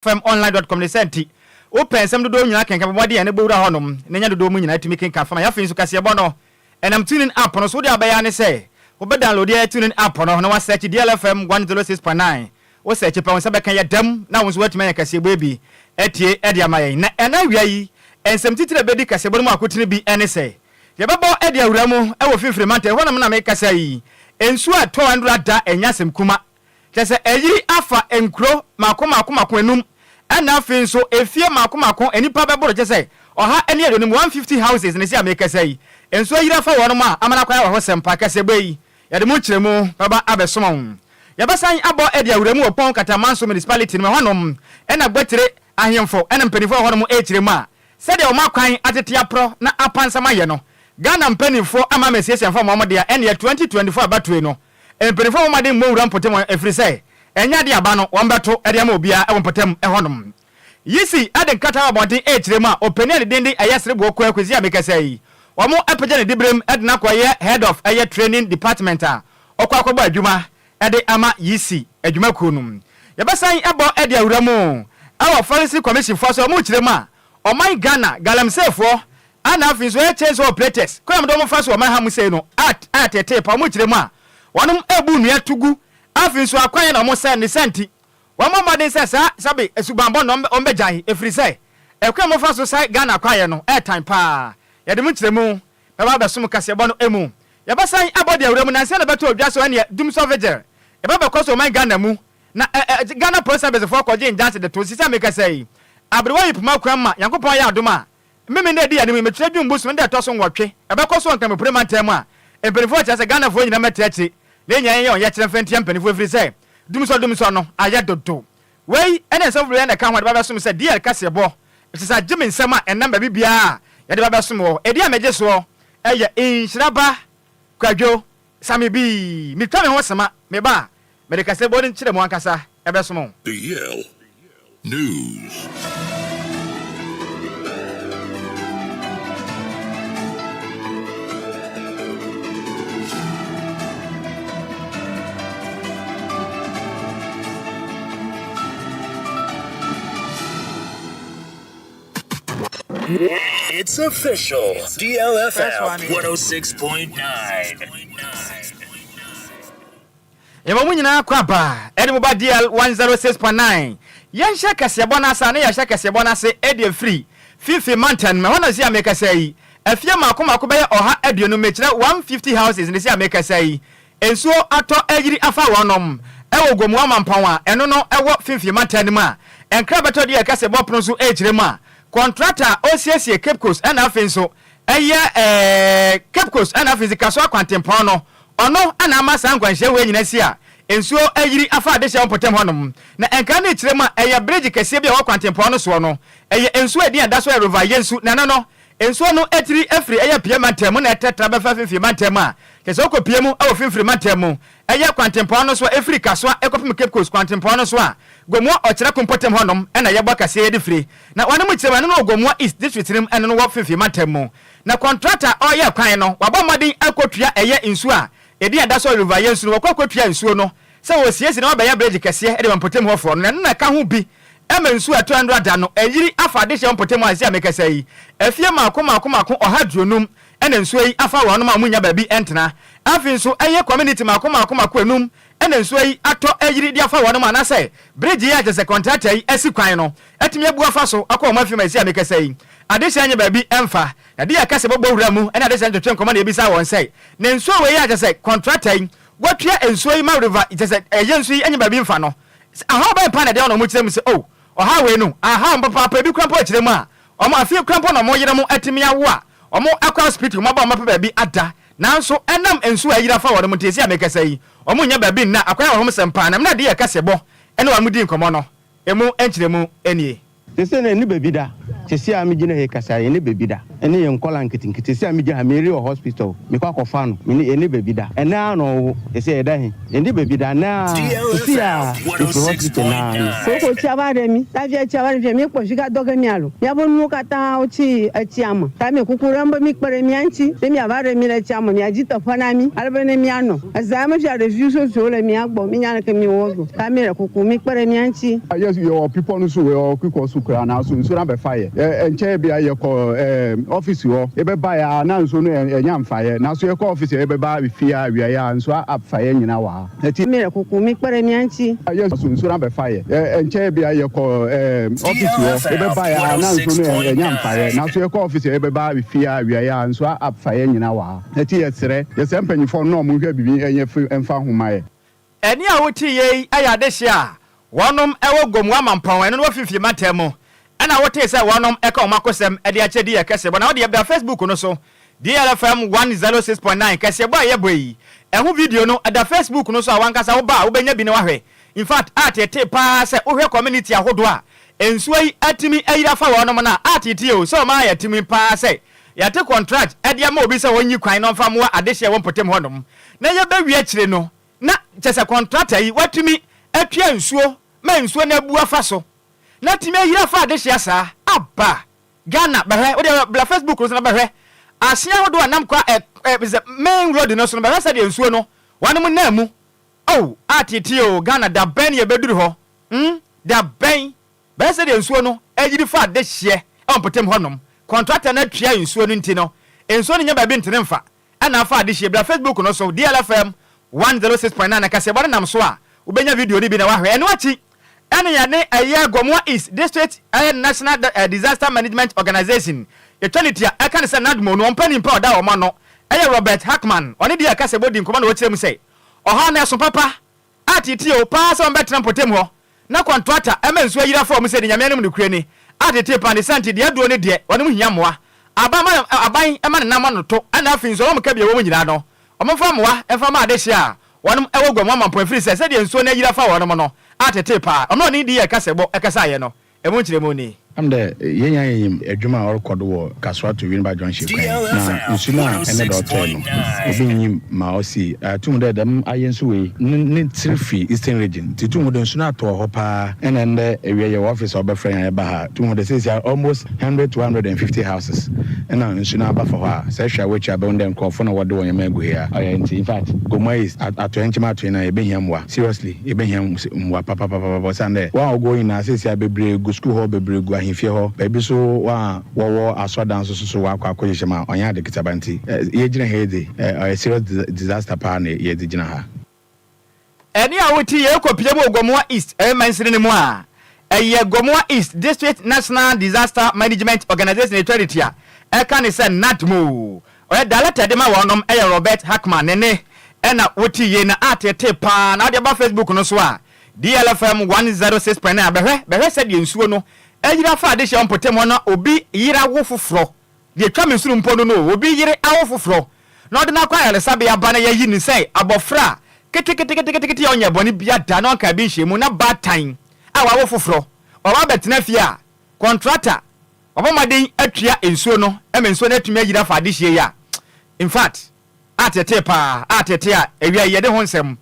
Fmonline.com ne sɛ nti wopɛ nsɛm dodoɔ nyinaa kenkan bɔ mmɔden a ne bɔwura hɔnom na nya dodoɔ mu nyinaa tumi kenkan fama. Afei nso kaseɛbɔ no ɛnam TuneIn app no so. Wode abɛyɛ ne sɛ wobɛ download yɛ TuneIn app no na wasearch DLFM 106.9. Wo search pɛ, wo nsa bɛka yɛ dɛm na wo nso woatumi anya kaseɛbɔ bi atie ɛde ama yɛn. Na ɛna awia yi, nsɛm titire bɛdi kaseɛbɔ no mu akotene bi ɛne sɛ yɛbɛbɔ ɛde awura mu ɛwɔ Finfiri Mantam ɛhɔnom na mekasa yi, nsuo a ɛtɔ ɛndora da ɛnya asɛm kuma kyerɛ sɛ ɛyiri afa nkuro mako mako mako enum, ɛna afei nso efie mako mako nipa bɛboro kyerɛ sɛ 150, 150 houses ne si a mekasa yi, nsuo ayiri afa wɔn a amana kwan wɔ hɔ. Sɛmpa kɛseɛ yi yɛde mu nkyerɛmu bɛba abɛsoma wɔn. Yɛbɛsan abɔ ɛde awura mu wɔ Kpone Katamanso Municipality no hɔnom, ɛna Gbɛtire ahemfo ɛna mpanimfoɔ wɔ hɔnom ɛrekyerɛ mu a sɛdeɛ wɔn akwan atete aporɔ na apansam ayɛ no, Ghana mpanimfoɔ ama mɛsiesie mfa wɔn deɛ ɛneɛ 2024 abatoe no, mpanimfoɔ wɔn ade mmɔ wura mpɔtam, ɛfiri sɛ ɛnyɛ adeɛ aba no wɔn bɛto ɛde ama obiara ɛwɔ mpɔtam ɛhɔnom. Yisi ɛde nkrataa wɔ abɔnten ɛrekyerɛ mu a ɔpanin a ne din de ɛyɛ Sereboɔ Kɔ Akwasi a mekasa yi, wɔn apagya ne diberem ɛde no akɔyɛ head of ɛyɛ training department a ɔkɔ akɔbɔ adwuma ɛde ama Yisi adwumakuo no. Yɛbɛsan ɛbɔ ɛde awura mu ɛwɔ Forestry Commission foɔ so, ɔmo kyerɛ mu a ɔman Ghana galamseyfoɔ ana afei nso ɛyɛ chainsaw operators kwan a wɔde wɔn fa so ɔman ha mu sei no a tete pa. Ɔmo kyerɛ mu a wɔnom ebu nnua tugu, afei nso akwan na ɔmo sɛ ne sɛnti wɔn mo mmɔden sɛ saa sabi esubanbɔ na wɔn bɛgyae, efiri sɛ ɛkwan mo fa so sɛ Ghana kwaeɛ no ɛɛtan paa. Yɛde mu kyerɛ mu bɛba abɛsom kaseɛbɔ no emu. Yɛbɛsan abɔ deɛ awura mu nansa na bɛtɔ odwa so ɛneɛ dumsɔ vigil yɛbɛ bɛkɔ so ɔman Ghana mu na ɛ ɛ Ghana Police Service foɔ kɔgye njanse de to sisi a mekasa yi, aberewa yi poma kwan ma Nyankopɔn ayɛ adom a mímí na edi anim yi metwerɛ dwum bosom de ɛtɔ so 8 ɛbɛkɔ so Nkamapure mantam mu a mpanimfoɔ kyerɛ sɛ Ghanafoɔ nyinaa mɛte akyire na ɛnya yɛn ɔyɛ kyerɛ mfɛntia mpanimfoɔ, ɛfiri sɛ dumsɔ dumsɔ no ayɛ dodo. Wei ɛne nsɛm foforɔ yɛn na ɛka ho a de ba bɛsom sɛ DL kaseɛbɔ ɛkyɛ sɛ agye me nsɛm a ɛnam baabi biara yɛde ba bɛsom wɔ ɛdi a mɛgye soɔ ɛyɛ Nhyiraba Kwadwo Sami bi. Metwa me ho sema meba a mede kaseɛbɔ no nkyerɛ mu ankasa ɛbɛsom wo. DL News. It's official. DLFM 106.9. Yɛma mu nyinaa kɔ aba ɛde mo ba DL 106.9. Yɛnhyɛ kɛseɛbɔ no ase a ne yɛhyɛ kɛseɛbɔ no ase ɛde afiri Fifi Mantan ma hɔ na si a mekasa yi, afie mako mako bɛyɛ 150, mekyerɛ 150 houses ne si a mekasa yi, nsuo atɔ ayiri afa wɔnom ɛwɔ Gomoa Mampɔn a ɛno no ɛwɔ Fifi Mantan no mu a ɛnkra bɛtɔ deɛ kɛseɛbɔ pono so ɛrekyerɛ mu a contractor a ɔsiesie Cape Coast ɛna afei nso ɛyɛ Cape Coast ɛna afei nso Kasoa kwantempɔn no, ɔno ɛna ama saa nkwanhyia wei nyina si a nsuo ayiri afa adehyɛ wɔ mpɔtam hɔnom. Na ɛnkra no kyerɛ mu a ɛyɛ bridge kɛseɛ bi a ɛwɔ kwantempɔn no soɔ no, ɛyɛ nsuo a ɛdin a ɛda so yɛ River Yensu, na ɛno no nsuo no atiri afiri ɛyɛ Pie mantam mu na ɛtrɛtrɛ bɛfa Fimfiri mantam mu a kyerɛ sɛ wokɔ pie mu ɛwɔ Fimfiri mantam mu ɛyɛ kwantempɔn no so a ɛfiri Kasoa ɛkɔpem Cape Coast kwantempɔn no so a Gomoa Ɔkyerɛ ko mpɔtam hɔnom ɛna yɛbɔ kɛseɛ yɛde firi. Na wɔne mu kyerɛ mu ɛno no wɔ Gomoa East District no mu, ɛno no wɔ Fimfiri mantam mu. Na contractor a ɔreyɛ kwan no wabɔ mmɔden akɔtua ɛyɛ nsuo a ɛdin a ɛda so River Yensu no, wɔkɔ akɔtua nsuo no sɛ wɔsiesie na wɔabɛyɛ bridge kɛseɛ de ma mpɔtam hɔfoɔ no, na ɛno na ɛka ho bi ɛma nsuo a ɛtɔ ɛndora da no ɛyiri afa adehyɛ wɔ mpɔtam a ɛsɛ a mekasa yi, afie mako mako mako 150 ɛna nsuo yi afa wɔn a wɔn nya baabi ɛntena. Afei nso ɛyɛ community mako mako mako enum ɛna nsuo yi atɔ ayiri de afa wɔn mu, anaasɛ bridge yi a kyerɛ sɛ contractor yi asi kwan no atumi abu afa so akɔ wɔn afie mu a ɛsɛ a mekasa yi, adehyɛ nyɛ baabi ɛmfa. Na de yɛ kɛse bɔbɔ wura mu ɛna adehyɛ ntwetwe nkɔmɔ na ebisa wɔn sɛ na nsuo wei a kyerɛ sɛ contractor yi watua nsuo yi ma river kyerɛ sɛ ɛyɛ nsuo yi ɛnyɛ baabi mfa no, ahaw bɛn pa na ɛdeɛ wɔn a wɔn kyerɛ mu sɛ oh, ɔhaw wei no ahaw papaapa ebi kura mpo akyerɛ mu a wɔn afie kura mpo na wɔn yere mo atumi awo a wɔn akɔ hospital wɔn aba wɔn apɛ baabi ada, nanso ɛnam nsuo a ayiri afa wɔn mu nti esi a mekasa yi wɔn nyɛ baabi nna akwan a wɔn sɛm paa. Na mena de yɛ kɛse bɔ ɛne wɔn di nkɔmɔ no emu nkyerɛmu nie. Te sɛ na ɛne baabi da te sɛ a megyina ha kasa ɛne baabi da. ne yɛn nkɔla nketenkete. Sɛ a megya ha, Mary wɔ hospital, mekɔ akɔfa no, mene yɛnni baabi da. Ɛnnɛ ara na ɔwo, seesei yɛda he? Yɛnni baabi da, ɛnnɛ ara, seesei a yɛfiri hospital no ara ni. Koko tsia va ɖe mi, ta fia tsia va ɖe mi fia mi kpɔ fika dɔ ge mia lo. Miabe nuwo katã wotsi etsia me. Ta mi kuku ɖem be mi kpe ɖe mia ŋuti ne mia va ɖe mi le tsia me, mia dzi teƒe na mi ale be ne mia nɔ. Ezã ya me fia ɖevi suesuewo le mia gbɔ, mi nya leke mi wɔ ge o. Ta mi le kuku mi kpe ɖe mia ŋuti. Yes, yɛwɔ bepɔ no so, yɛwɔ kekɔ so koraa nanso nsuo no abɛfa yɛ. Ɛnkyɛɛ bia yɛkɔ office hɔ, yɛbɛbaeɛ a na nsuo no ɛnya mfaeɛ. Nanso yɛkɔ office a yɛbɛba fie a awiaeɛ a nsuo afa yɛn nyinaa wɔ ha. Ɛti. Mi le kuku mi kpe ɖe mia ŋuti. Yes, nsuo no abɛfa yɛ. Ɛnkyɛɛ bia yɛkɔ office hɔ, yɛbɛbaeɛ a na nsuo no ɛnya mfaeɛ. Nanso yɛkɔ office a yɛbɛba fie a awiaeɛ a nsuo afa yɛn nyinaa wɔ ha. Ɛti yɛsrɛ, yɛsrɛ mpanyinfoɔ no na wɔn nhwɛ biribi ɛnyɛ mfa ho ma yɛ. Ɛnne a wote yei yɛ adehye a wɔnom wɔ Gomoa Mampɔn, ɛno ne wɔ Fifie mantam mu, ɛna wotee sɛ wɔnom ɛka wɔn akosɛm de akyerɛ DL Kɛseɛbɔ. Na wodeɛ bra Facebook no so, DLFM 106.9 Kɛseɛbɔ a yɛbɔ yi, ɛho video no ɛda Facebook no so a wankasa woba a wobɛnya bi na wahwɛ. In fact, ateetee paa sɛ wohwɛ community ahodoɔ a nsuo yi atumi ayiri afa wɔnom no a, ateetee o, sɛ wɔn ara yɛatumi paa sɛ yɛate contract de ama obi sɛ ɔnyi kwan na ɔmfa mmoa adehyeɛ wɔ mpɔtam hɔnom na yɛbɛwie akyire no na kyerɛ sɛ kɔntrata yi watumi atua nsuo ma nsuo no abu afa so na atumi ayiri afa adehyeɛ saa aba Ghana bɛhwɛ wodeɛ bla Facebook no so na bɛhwɛ asen ahodoɔ a nam kwa ɛ ɛ sɛ main road no so no bɛhwɛ sɛdeɛ nsuo no wanom naa mu oh ateetee o Ghana da bɛn na yɛbɛduru hɔ hmm da bɛn bɛhwɛ sɛdeɛ nsuo no ayiri fa adehyeɛ ɛwɔ mpɔtam hɔnom kɔntrata no atua nsuo no nti no nsuo no nyɛ baabi ntene mfa Ɛna afa adehyeɛ bra Facebook no so DLFM 106.9 na kaseɛbɔ no nam so a wobɛnya video no bi na woahwɛ. Ɛno akyi ɛne yɛne ɛyɛ Gomoa East District ɛyɛ National Disaster Management Organization yɛtwa ne ti a ɛka ne sɛ NADMO no wɔn panin pa a ɔda wɔn ano ɛyɛ Robert Hackman ɔne DL kaseɛbɔ di nkɔmmɔ na ɔkyerɛ mu sɛ ɔhaw no ɛso papa Ateetee o paa sɛ wɔbɛtena mpɔtam hɔ na kɔntrata ma nsuo ayiri afa wɔn sɛ deɛ Nyame anom nokorɛ ni. Ateetee paa ne saa nti deɛ aduro ne deɛ wɔnom hia mmoa. Aban ma aban ma ne nam ano to ɛna afei nso wɔn ka bi a ɛwɔ mu nyinaa no wɔn mfa mmoa mfa ma adehyeɛ a wɔnom wɔ gua mu amampɔn ɛfiri sɛ sɛdeɛ nsuo no ayiri afa wɔnom no atetee paa. Ɔno a ɔne DL kasɛbɔ kasaeɛ no Emu nkyerɛmu ni. Am dɛ hɛn nyina yenyim edwuma a ɔrokɔ do wɔ Kasoa to Winneba Junction kwan yi, na nsu no a ndɛ da ɔtɔe no, obi nnyim ma osii. Tum dɛ dɛm ayɛnsu wei no ne tsir fi Eastern Region, ntsi tum hu dɛ nsu no atɔ wɔ hɔ paa. Nna ndɛ ewia yɛwɔ office a wɔbɛfrɛ hɛn a yɛba ha a, tum hu dɛ sesei almost hundred to 150 houses nna nsu no aba fa hɔ a, sɛ ehwɛ a w'ekyir a ebɛhu dɛ nkorɔfo na wɔde hɔn ndzɛmba egu ha yi a. Ɔyɛ ntsi infact Gomoa East, Atoyerɛnkyɛm atoe no a yebehia mboa seriously. Yɛbɛhia mmoa papapapapa osiandɛ hɔn a wɔgu hɔ nyina sesei beberee gu skuul hɔ, beberee gu ahemfie hɔ, beebi so hɔn a wɔwɔ asɔrdan so so wɔakɔ akɔhyehyɛ mu a ɔnnyɛ adze ketsaba ntsi yegyina ha yi dze ɔyɛ serious disaster paa na yɛdze gyina ha. Ɛnne a wote yei kɔpue mu wɔ Gomoa East mansini no mu a ɛyɛ Gomoa East District National Disaster Management Organization Authority a ɛka ne sɛ NADMO. Ɔyɛ director de ma wɔnom yɛ Robert Hackman ne ne ɛna wote yei na atetee paa na wode aba Facebook no so a DLFM 106.9 bɛhwɛ bɛhwɛ sɛdeɛ nsuo no ayiri afa adehyeɛ mpɔtam hɔ na obi yere awo foforɔ deɛ ɛtwa me sunu mpo no no o obi yere awo foforɔ na ɔde no akɔ ayaresabea ba na yɛayi no sɛ abɔfra keteketeketekete a ɔnyɛ bɔne bia da na ɔnka bi nhyɛ mu na baatan a wawo foforɔ ɔba abɛtena fie a kɔntrata Wabɔ mmɔden atua nsuo no ma nsuo no atumi ayiri afa adehyeɛ yi a, in fact, atetee paa, atetee a awia yi yɛde ho nsɛm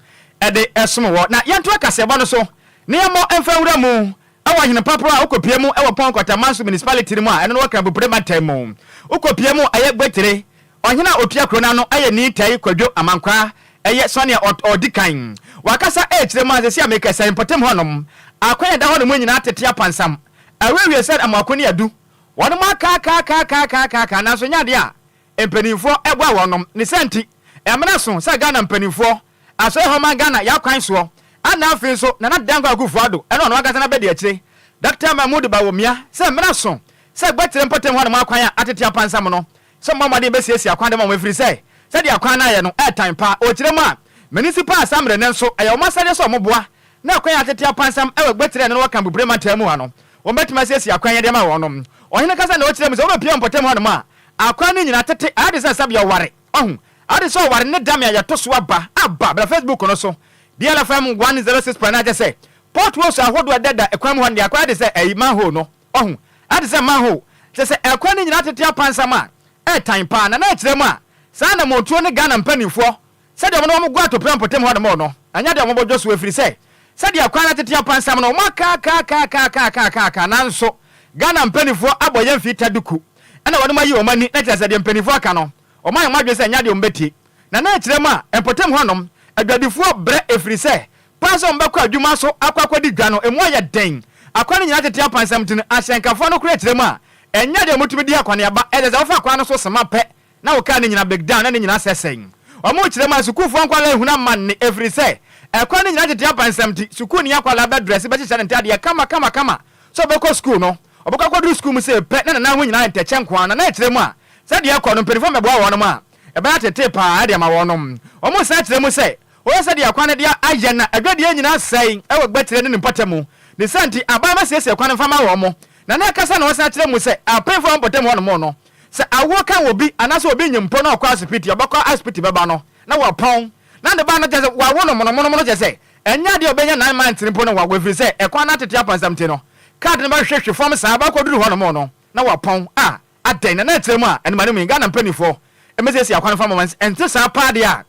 de som wɔ. Na yɛntoa kaseɛbɔ no so na yɛmmɔ mfa nwura mu wɔ Ahene Mpaporɔ a wokɔpue mu wɔ Pɔn Kwatamanso Municipality no mu a ɛno no wɔ Krampopire mantam mu. Wokɔpue mu ɛyɛ Gbetere, ɔhene a ɔtua kuro no ano yɛ Nii Tɛi Kwadwo Amankwaa ɛyɛ sɛnea ɔdi kan. Wakasa ɛrekyerɛ mu a seesei a mekasa yi mpɔtam hɔnom akwan a ɛda hɔnom nyinaa tete apansam. Awiawie sɛ amoako ne adu. Wɔnom akaakaakaakaakaaka nanso nyɛ adeɛ a mpaninfoɔ boa wɔnom. Ne saa nti, ɛmena so sɛ Ghana mpaninfoɔ, Asɔre hɔ man Ghana yɛ akwan soɔ, ɛna afei nso Nana Dankwa Akufo Addo ɛne ɔno ankasa n'abadiakyire Doctor Mahmood Bawumia sɛ ɛmena so sɛ Gbakyire mpɔtam hɔnom akwan a atete apansam no sɛ wɔmmɔ mmɔden bɛsiesie akwan de ma wɔn ɛfiri sɛ sɛdeɛ akwan no ayɛ no ɛɛtan paa. Ɔkyerɛ mu a, Municipal Assembly no nso ɛyɛ wɔn asɛdeɛ sɛ wɔboa na akwan a atete apansam wɔ Gbetere a ɛno no wɔ Kambubire mantam mu ha no, wɔbɛtumi asiesie akwan yi de ama wɔnom. Ɔhene kasa na ɔkyerɛ mu sɛ wobɛpue mpɔtam hɔnom a, akwan no nyinaa tete ayɛ te sɛ sɛdeɛ ɔware. Wahu? Ayɛ te sɛ ɔware ne dame a yɛto so aba aba. Bra Facebook no so, DLFM 106.9 kyerɛ sɛ potholes ahodoɔ a ɛdeda kwan mu hɔ no deɛ akwan ayɛ te sɛ ɛyi manhole no. Wahu? Ayɛ te sɛ manhole. Kyerɛ sɛ ɛkwan no nyinaa tete apansam a. Ɛɛtan paa na na ɛkyerɛ mu a saa anammɔntuo ne Ghana mpaninfoɔ sɛdeɛ wɔne wɔn gu atopere mpɔtam hɔ nom no ɛnyɛ deɛ wɔbɔdwo so ɛfiri sɛ sɛdeɛ kwan no atete apansam no wɔn akaakaakaakaakaakaaka nanso Ghana mpaninfoɔ abɔ yɛn mfii ta duku ɛna wɔnom ayi wɔn ani na kyerɛ sɛ deɛ mpaninfoɔ aka no wɔn ayɛ wɔn adwene sɛ ɛnyɛ adeɛ wɔn bɛtie. Na na ɛkyerɛ mu a mpɔtam hɔ nom adwadifoɔ brɛ ɛfiri sɛ paa sɛ wɔbɛkɔ adwuma so akɔ akɔdi dwa no ɛmu ayɛ den. Akwan no nyinaa tete apansam nti no ahyɛnkafoɔ no koraa kyerɛ mu a ɛnyɛ deɛ wɔtumi di akɔneaba. Ɛkyerɛ sɛ wofa kwan no so sema pɛ na wo kaa no nyina break down na ne nyinaa sɛsɛe. Wɔkyerɛ mu a sukuufoɔ nkwadaa nhunu amanne ɛfiri sɛ ɛkwan no nyinaa tete apansam nti sukuuni akwadaa bɛdrɛse bɛhyehyɛ ne ntadeɛ kama kama kama sɛ ɔbɛkɔ sukuu no ɔbɛkɔ akɔduru sukuu mu sei pɛ na ne nan ho nyinaa ayɛ ntɛkyɛ nko ara na na ɛkyerɛ mu a sɛdeɛ ɛkɔ no mpanimfoɔ mmɛboa wɔnom a Ɛbɛyɛ ateetee paa de ama wɔnom. Wɔsan kyerɛ mu sɛ, Wohwɛ sɛdeɛ kwan no de ayɛ na adwadie nyinaa sɛe wɔ Gbatire ne ne mpɔtamu. Ne saa nti, aban bɛsiesie kwan no mfa mma wɔn. Na na ɛkasa na wɔsan kyerɛ mu sɛ, Apemfoɔ a wɔn mpɔtam hɔnom no, sɛ awoɔ ka obi anaasɛ obi nyem mpo na ɔkɔ asopiti a, ɔbɛkɔ asopiti bɛba no na wapɔn. Na ne ba no kyerɛ sɛ wɔawo no monomonomono kyerɛ sɛ ɛnyɛ adeɛ a ɔbɛnya 9 months mpo na wawo ɛfiri sɛ ɛkwan no atete apansam nti no, cart no bɛhwehwe fam saa bɛkɔduru hɔnom no na wapɔn a Adɛn na na ɛkyerɛ mu a ɛnum anim yi Ghana mpaninfoɔ mmɛsiesie akwan mfa mma wɔn ɛnte saa paa deɛ a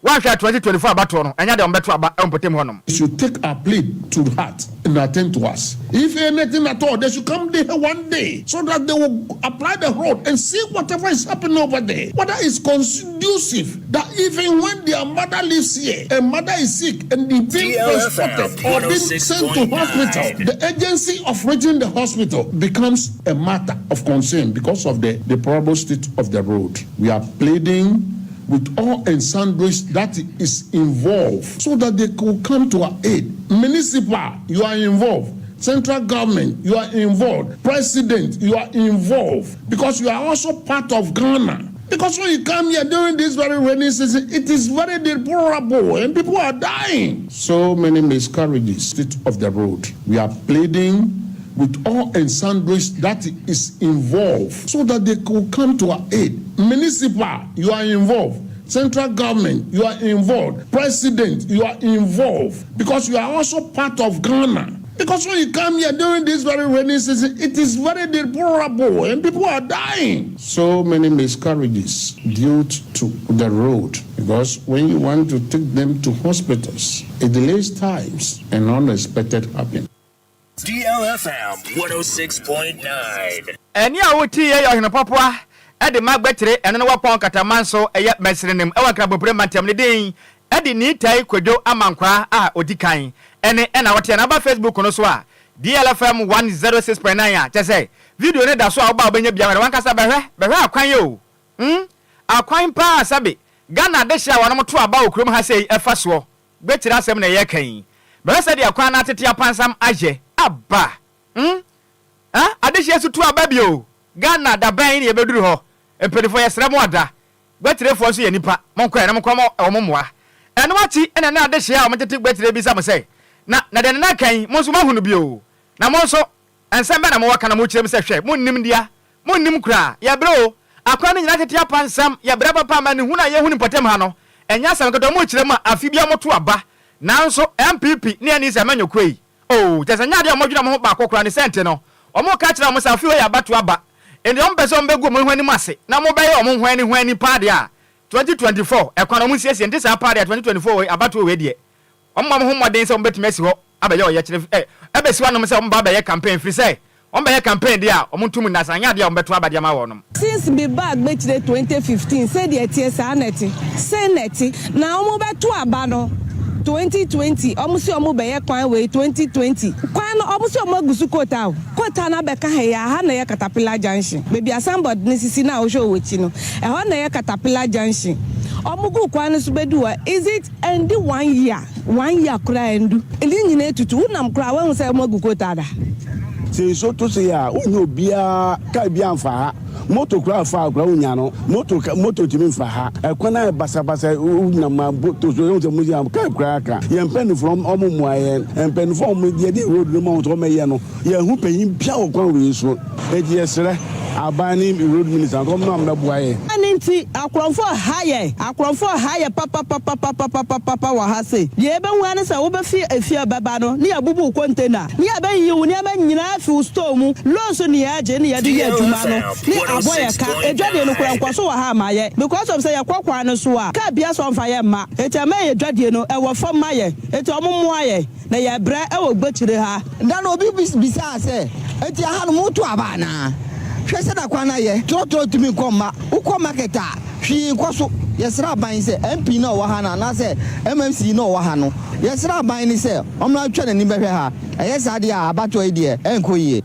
woanhwɛ a 2024 abatoɔ no ɛnyɛ adeɛ a wɔbɛto aba wɔ mpɔtam hɔ nom. Should take our plea to heart and attend to us. If anything at all, they should come there one day so that they will apply the road and see whatever is happening over there. Whether it's conducive that even when their mother lives here and mother is sick and being transported or being sent to hospital, the agency of reaching the hospital becomes a matter of concern because of the deplorable state of the road. We are pleading with all and sundries that is involved so that they could come to our aid. Municipal, you are involved. Central government, you are involved. President, you are involved because you are also part of Ghana. Because when you come here during this very rainy season, it is very deplorable and people are dying. So many miscarriages state of the road. We are pleading with all and sundries that is involved so that they could come to our aid. Municipal, you are involved. Central government, you are involved. President, you are involved because you are also part of Ghana. Because when you come here during this very rainy season, it is very deplorable and people are dying. So many miscarriages due to the road. Because when you want to take them to hospitals, it delays times and unexpected happen. DLFM 106.9. Ɛnne a wotii yɛ Ɔhene Pɔpoa de ma Gbɛtire, ɛno ne Wɔpɔn Katamanso, ɛyɛ Mɛserenem wɔ Nkrabopire mantam. Ne din de Niitai Kwadwo Amankwaa a ɔdi kan ne ɛna woteɛ no aba Facebook no so a DLFM 106.9 a kyerɛ sɛ video no da so a woba a wobɛnya bi ahwɛ no wankasa bɛhwɛ bɛhwɛ akwan o hmm akwan paa sɛbe Ghana adehye a wɔnom to aba wɔ kurom ha sei ɛfa soɔ Gbɛtire asɛm na yɛreka yi bɛhwɛ sɛdeɛ kwan no atete apansam ayɛ aba hmm ah adehyeɛ so tu aba bio Ghana dabɛn na yɛbɛduru hɔ mpaninfoɔ yɛsrɛ mo ada Guatirefoɔ nso yɛ nnipa, monkɔ ɛ na monkɔma wɔn mmoa. Ɛno akyi na na adehyeɛ a wɔtete Guatire bisa mo sɛ, Na, na deɛ Nana ka yi, mo nso moahu no bio? Na mo nso, nsɛm bɛn na mowɔ ka na mokyerɛ mu sɛ, Hwɛ, monnim dea, monnim koraa, yɛbrɛ o, akwan no nyinaa tete apansam, yɛbrɛ papa, amanehunu a yɛhu no mpɔtam ha no, ɛnyɛ asɛm ketewa, mokyerɛ mu a, afe biara moto aba, nanso NPP ne NDC amanyɔkuo yi, Oh, kyerɛ sɛ ɛnyɛ adeɛ a wɔdwene wɔn ho baako koraa ne sɛ nti no, wɔka kyerɛ wɔn sɛ afe wei yɛ abatoɔ aba, enti wɔpɛ sɛ wɔbɛgu wɔn ho anim ase na wɔbɛyɛ wɔn hwani hwani paa deɛ a, 2024 ɛkwan a wɔnsiesie nte saa paa deɛ a, 2024 wei abatoɔ wei deɛ, wɔmmɔ wɔn ho mmɔden sɛ wɔbɛtumi asi hɔ abɛyɛ ɔyɛkyerɛ ɛ, ɛbɛsi hɔ anom sɛ wɔba abɛyɛ campaign, ɛfiri sɛ wɔbɛyɛ campaign deɛ a, wɔnto mu nna saa, ɛnyɛ adeɛ a wɔbɛto aba de ama wɔnom. Since me baa Gbekyire 2015 sɛdeɛ ɛteɛ saa na ɛte, sei na ɛte, na ɔmo bɛto aba no 2020 ɔmo se ɔmo bɛyɛ kwan wei 2020 kwan no ɔmo se ɔmo agu so kota o, kota no abɛka ha yi a, ha na ɛyɛ Caterpillar junction, baabi a signboard no sisi no a wohwɛ wɔ w'akyi no, ɛhɔ na ɛyɛ Caterpillar junction, ɔmo guu kwan no so bɛdu hɔ, is it ɛndi one year, one year koraa ɛndu, ne nyinaa atutu, wonam koraa woahu sɛ ɔmo agu kota da. Sɛ nsuo to sei a, wonnya obiara, kaa biara mfa ha. Moto koraa fa a koraa wonnya no. Moto moto ntumi mfa ha. Ɛkwan ayɛ basabasa, wonam a moto so, wohu sɛ mo yɛ kaa koraa ka. Yɛn mpanimfoɔ no, wɔn mmoa yɛn. Mpanimfoɔ a wɔn yɛde road no ma wɔn sɛ wɔmmɛyɛ no, yɛnhu panyin biara wɔ kwan wei so. Enti yɛsrɛ aban ne road minister no sɛ wɔmmra mmɛboa yɛn. Ne nti, akorɔmfoɔ ha yɛn, akorɔmfoɔ ha yɛn papapapapapapapa wɔ ha sei. Deɛ yɛbɛhu ara ne sɛ wobɛfi efie bɛba no ne yɛabubu wo container, ne yɛabɛyiyi wo nneɛma nyinaa afi wo store mu, loans ne yɛgye ne yɛde yɛ adwuma no ne abɔ yɛ ka. Adwadie no koraa nkɔso wɔ ha mma yɛ because of sɛ yɛkɔ kwan no so a, car biara sɛ ɔmfa yɛn mma. Enti ɛma yɛn adwadie no ɛwɔ fam ma yɛn. Enti wɔn mmoa yɛn na yɛbrɛ wɔ Gbokyire ha. Da no obi bisaa sɛ, Enti aha no moto aba anaa? Hwɛ sɛdeɛ kwan no ayɛ, trɔtrɔ ntumi nkɔ mma. Wokɔ market a, hwee nkɔ so. Yɛsrɛ aban sɛ, MP no a ɔwɔ ha no anaasɛ MMC no a ɔwɔ ha no, yɛsrɛ aban no sɛ ɔmmra ntwa n'ani bɛhwɛ ha. Ɛyɛ saa deɛ a, abatoɔ yi deɛ, ɛrenkɔ yie.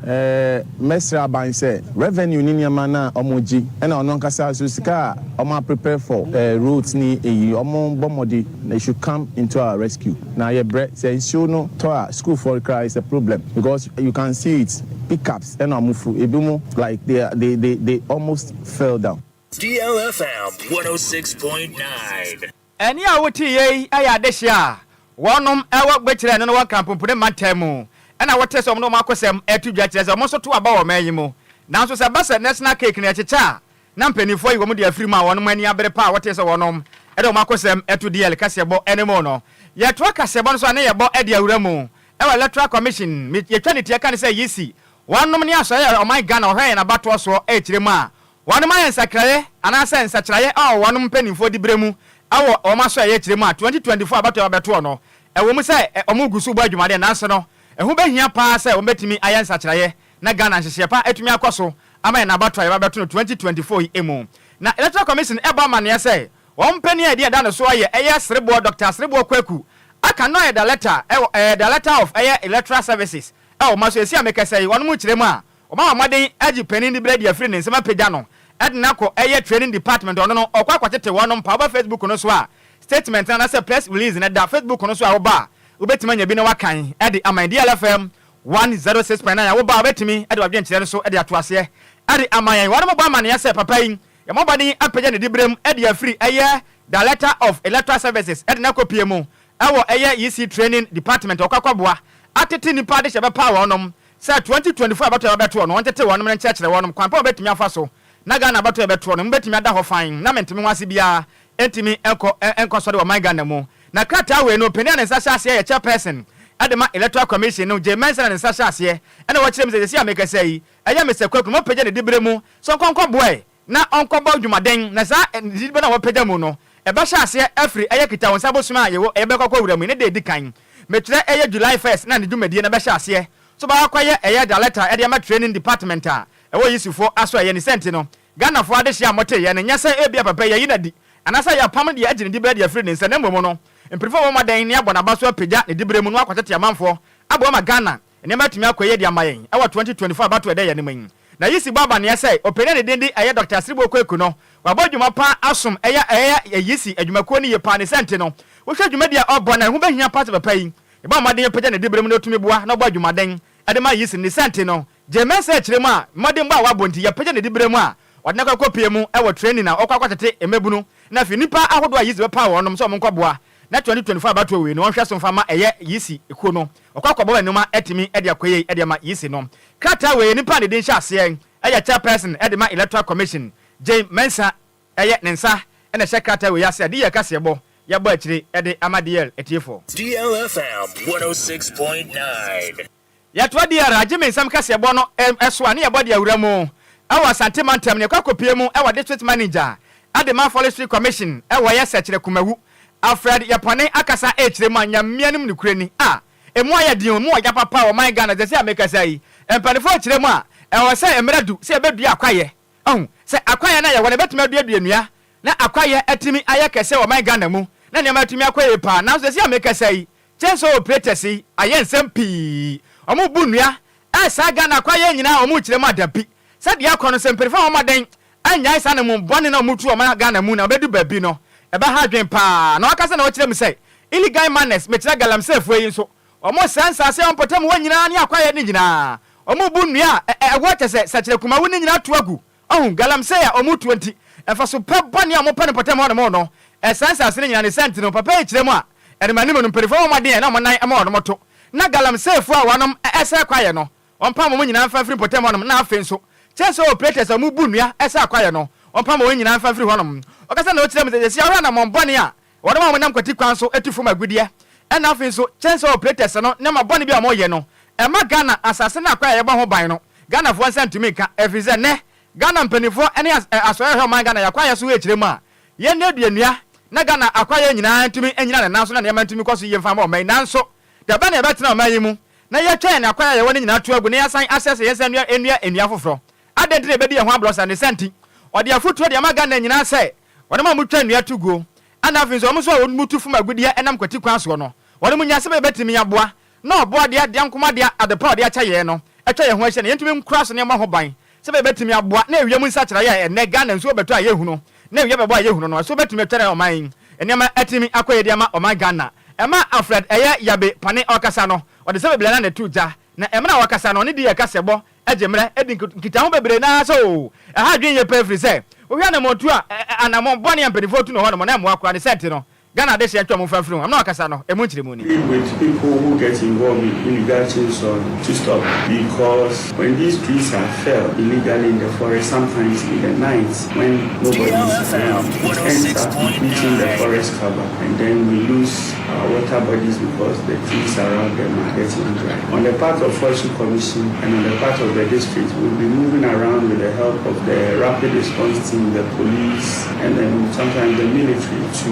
Mɛsrɛ aban sɛ revenue ne nneɛma no a wɔgye ɛna ɔno ankasa nso sika a wɔn a prepare for roads ne eyi wɔn bɔ mmɔde they should come into our rescue na yɛbrɛ sɛ nsuo no tɔ a school foɔ koraa is a problem because you can see it pickups ɛna wɔn foro ebi mo like they they they they almost fell down. DLFM 106.9. Ɛnne a wote yei yɛ adehye a wɔnom wɔ Gbekyerɛ no na wɔ Nkranpompone mantam mu na wote sɛ wɔn de wɔn akosɛm reto dwa kyerɛ sɛ wɔn nso to aba wɔ ɔman yi mu. Nanso sɛ ɛba sɛ National Cake no yɛkyekyɛ a na mpaninfoɔ ayi wɔn de afiri mu a wɔnom ani abere paa a wote sɛ wɔnom de wɔn akosɛm to DL kaseɛbɔ no mu no. Yɛtoa kaseɛbɔ no so a na yɛbɔ de awura mu wɔ Electoral Commission, yɛtwa ne tia ka no sɛ EC, wɔnom ne asɔeɛ a ɔman Ghana wɔhwɛ yɛn abatoɔ soɔ rekyerɛ mu a Wɔnom ayɛ nsakraeɛ anaasɛ nsakyeraeɛ wɔ wɔnom mpaninfoɔ diberɛ mu wɔ wɔn asɔeɛ kyerɛ mu a 2024 abatoɔ a bɛtoɔ no, ɛwɔ mu sɛ wɔn gu so bɔ adwuma deɛ nanso no ɛho bɛhia paa sɛ wɔn bɛtumi ayɛ nsakyeraeɛ na Ghana nhyehyɛɛ pa atumi akɔ so ama yɛn abatoɔ a yɛba bɛto no 2024 yi mu. Na Electoral Commission ɛbɔ amaneɛ sɛ wɔn mpanin a ɛdi ɛda no soɔ yɛ ɛyɛ Sereboɔ Doctor Sereboɔ Kwaku aka no ayɛ Director ɛwɔ ɛyɛ Director of ɛyɛ Electoral Services ɛwɔ wɔn aso ɛsi a mekasa yi wɔnom kyerɛ mu a Wɔama mmɔden agye panin de berɛ de afiri ne nsam apagya no de no akɔ ɛyɛ training department ɔno no ɔkɔ akɔtete wɔnom pa woba Facebook no so a statement no anaasɛ press release no da Facebook no so a woba a wobɛtumi anya bi na wakan de ama yɛn DLFM 106.9 a woba a wobɛtumi de wadwenkyerɛ no so de ato aseɛ de ama yɛn. Wɔnom bɔ amaneɛ sɛ papa yi yɛmmɔ mmɔden apagya ne diberɛ mu de afiri ɛyɛ Director of Electoral Services de no akɔpie mu wɔ ɛyɛ EC training department ɔkɔ akɔboa atete nnipa adehyɛ bɛpaw wɔnom Sɛ 2024 abatoɔ a ɛbɛtoɔ no wɔntete wɔnom na nkyerɛkyerɛ wɔnom kwan pa a wɔbɛtumi afa so na Ghana abatoɔ a ɛbɛtoɔ no mu bɛtumi ada hɔ fann na mente me ho ase biara ntumi nkɔ nkɔ sɔre wɔ ɔman Ghana mu. Na krataa wei no panin a ne nsa hyɛ aseɛ yɛ Chairperson de ma Electoral Commission no Jay Mensah na ne nsa hyɛ aseɛ ɛna wɔkyerɛ mu sɛ seesei a mekasa yi ɛyɛ Mister Kwaku na wɔapagya ne diberɛ mu sɛ ɔnkɔ nkɔboae na ɔnkɔbɔ dwumaden na saa diberɛ no a wɔapagya mu no ɛbɛhyɛ aseɛ afiri ɛyɛ Kitawonsa bosome a yɛwɔ yɛbɛkɔ akɔwura mu yi ne da ɛdi kan mekyerɛ ɛyɛ July 1st na ne dwumadie no bɛhyɛ aseɛ So bɛakɔyɛ ɛyɛ director ɛde ama training department a ɛwɔ Yisufoɔ aso ɛyɛ ne sɛ nti no Ghanafoɔ adehyeɛ a moteeɛ no nyɛ sɛ ebia papa yi yɛayi no adi anaasɛ yɛapam no deɛ agye ne diberɛ de afiri ne nsa na mmom no mpanyinfoɔ bɛbɔ mmɔden ne abɔ n'aba so apagya ne diberɛ mu na wakɔtete amanfoɔ aboa ma Ghana nneɛma atumi akɔ yie de ama yɛn ɛwɔ 2024 abatoɔ ɛda yɛn anim yi. Na Yisi bɔ amaneɛ sɛ ɔpanin a ne din de ɛyɛ Doctor Asiriboɔ Kwaku no wabɔ adwuma pa asom ɛyɛ ɛyɛ Yisi adwumakuo no yie paa ne sɛ nti no wohwɛ dwumadie a ɔbɔ no a ɛho bɛhia paa sɛ papa yi Yɛbɔ mmɔden pagya ne diberɛ mu na ɔtumi boa na ɔbɔ adwumaden de ma Yesu ne saa nti no, Jay Mensah kyerɛ mu a mmɔdenbɔ a wabɔ nti yɛpagya ne diberɛ mu a ɔde no akɔ akɔpue mu wɔ training a ɔkɔ akɔtete mmabunu na afei nnipa ahodoɔ a Yesu bɛpaw wɔnom sɛ wɔnkɔboa na 2024 abatoɔ wei no wɔnhwɛ so mfa ma ɛyɛ Yesu kuo no ɔkɔ akɔbɔ nnoɔma atumi de akɔ yei de ama Yesu no. Krataa wei nipa a ne din hyɛ aseɛ yɛ Chairperson de ma Electoral Commission Jay Mensah Ɛyɛ ne nsa na ɛhyɛ krataa wei ase a DL kaseɛbɔ yɛabɔ akyire de ama DL atiefoɔ. DLFM 106.9. Yɛtoa DR agye me nsam kaseɛbɔ no so a ne yɛbɔ de awura mu wɔ Asante mantam ne yɛkɔ akɔpue mu wɔ District Manager de ma Forestry Commission wɔ yɛ Sɛkyerɛ Kumawu Alfred Yɛpɔne akasa rekyerɛ mu a Nyame anim nokorɛ ni a emu ayɛ den o emu wɔ ya papa wɔ man Ghana sɛsei a mekasa yi mpaninfoɔ rekyerɛ mu a ɛwɔ sɛ mmerɛ du sɛ yɛbɛdua kwaeɛ Ahu sɛ akwaeɛ no a yɛwɔ no ɛbɛtumi aduadua nnua na akwaeɛ atumi ayɛ kɛseɛ wɔ ɔman Ghana mu na nneɛma atumi akɔ yie paa. Nanso seesei a mekasa yi, chainsaw operators yi ayɛ nsɛm pii. Wɔrebu nnua ɛresaa Ghana akwaeɛ nyinaa a wɔrekyerɛ mu adabi. Sɛdeɛ akɔ no, sɛ mpanyinfoɔ ammɔ mmɔden annyae saa anammɔn bɔne no a wɔretu wɔ ɔman Ghana mu na wɔbɛdu baabi no, ɛbɛha adwene paa. Na wɔakasa na wɔkyerɛ mu sɛ illegal miners, mekyerɛ galamseyfoɔ yi nso, Wɔresɛe nsase a ɛwɔ mpɔtam hɔ nyinaa ne akwaeɛ no nyinaa. Wɔrebu nnua a ɛwɔ kyɛ sɛ sɛkyerɛ kumawu no nyinaa to agu. Wahu, galamsey a wɔretuo nti, mfaso pa bɔne a wɔpɛ no mpɔtam hɔnom no, ɛsɛe nsase no nyinaa. Ne saa nti no, papa yi kyerɛ mu a, anim anim no, mpanimfoɔ bɔ mmɔden a na wɔn nan ma wɔnom to, na galamseyfoɔ a wɔnom sɛe kwaeɛ no, wɔmpam wɔn nyinaa mfa mfiri mpɔtam hɔnom, na afei nso, kyɛnsee operators a wɔbu nnua sɛe kwaeɛ no, ɔmpam wɔn nyinaa mfa mfiri hɔnom. Ɔkasa na ɔkyerɛ mu sɛ, Seesei ahwɛ anammɔn bɔne a wɔnom a wɔnam kwati kwan so tu fam agudeɛ ɛna afei nso kyɛnsee operators no nneɛma bɔne bi a wɔyɛ no ɛma Ghana asase no akwan a yɛbɔ ho ban no Ghanafoɔ nsa ntumi nka ɛfiri sɛ nnɛ Ghana mpaninfoɔ ne asɔre a ɛhwɛ ɔman Ghana yɛ akwan a yɛso rekyerɛ mu a yɛnnuadua nnua na Ghana akwan nyinaa ntumi nnyina ne nan so na nneɛma ntumi nkɔ so yie mfa mma ɔman yi nanso da bɛn na yɛbɛtena ɔman yi mu na yɛatwa yɛn akwan a yɛwɔ no nyinaa to agu na yɛasan ahyɛ sɛ yɛnsan nnua nnua nnua foforɔ? Adɛn nti na yɛbɛdi yɛn ho aborɔ saa? Ne saa nti, ɔde afotuo de ama Ghana nyinaa sɛ wɔnom a wɔtwa nnua to guo ɛna afei nso wɔn nso a wɔtu fam agudeɛ nam kwati kwan soɔ no, wɔnom nya sɛdeɛ yɛbɛtumi aboa na Ɔbɔadeɛ adeankomadeɛ adepa a ɔde akyɛ yɛn no atwa yɛn ho ahyia na yɛntumi nkora so na yɛmmɔ ho ban sɛdeɛ yɛbɛtumi aboa na ewiem nsakyeraeɛ a ɛnnɛ Ghana nsuo bɛtɔ a yɛhunu na ewia bɛbɔ a yɛhunu no ɛso bɛtumi atwa na ɔman yi nneɛma atumi akɔ yie de ama ɔman Ghana. Ɛma Alfred ɛyɛ Yabe Pane ɔrekasa no ɔde sɛ bebree na na ɛto gya na mmerɛ a ɔrekasa no ɔne DA kasɛbɔ gye mmerɛ di nkitaho bebree no ara sɛ oo ɛha adwene yie paa ɛfiri sɛ wohwɛ anammɔntuo a anammɔn bɔne a mpanimfoɔ tu no hɔ nom na ɛmmoa koraa ne sɛ nti no Ghana adehyeɛ ntwa mu mfa mfiri ho ɛmena ɔkasa no ɛmu nkyerɛmu ni. With people who get involved in illegal chainsawing to stop because when these trees are felled illegally in the forest sometimes in the night when nobody is around it ends up depleting the forest cover and then we lose our water bodies because the trees around them are getting dry. On the part of Forestry Commission and on the part of the district we'll be moving around with the help of the rapid response team, the police and then sometimes the military to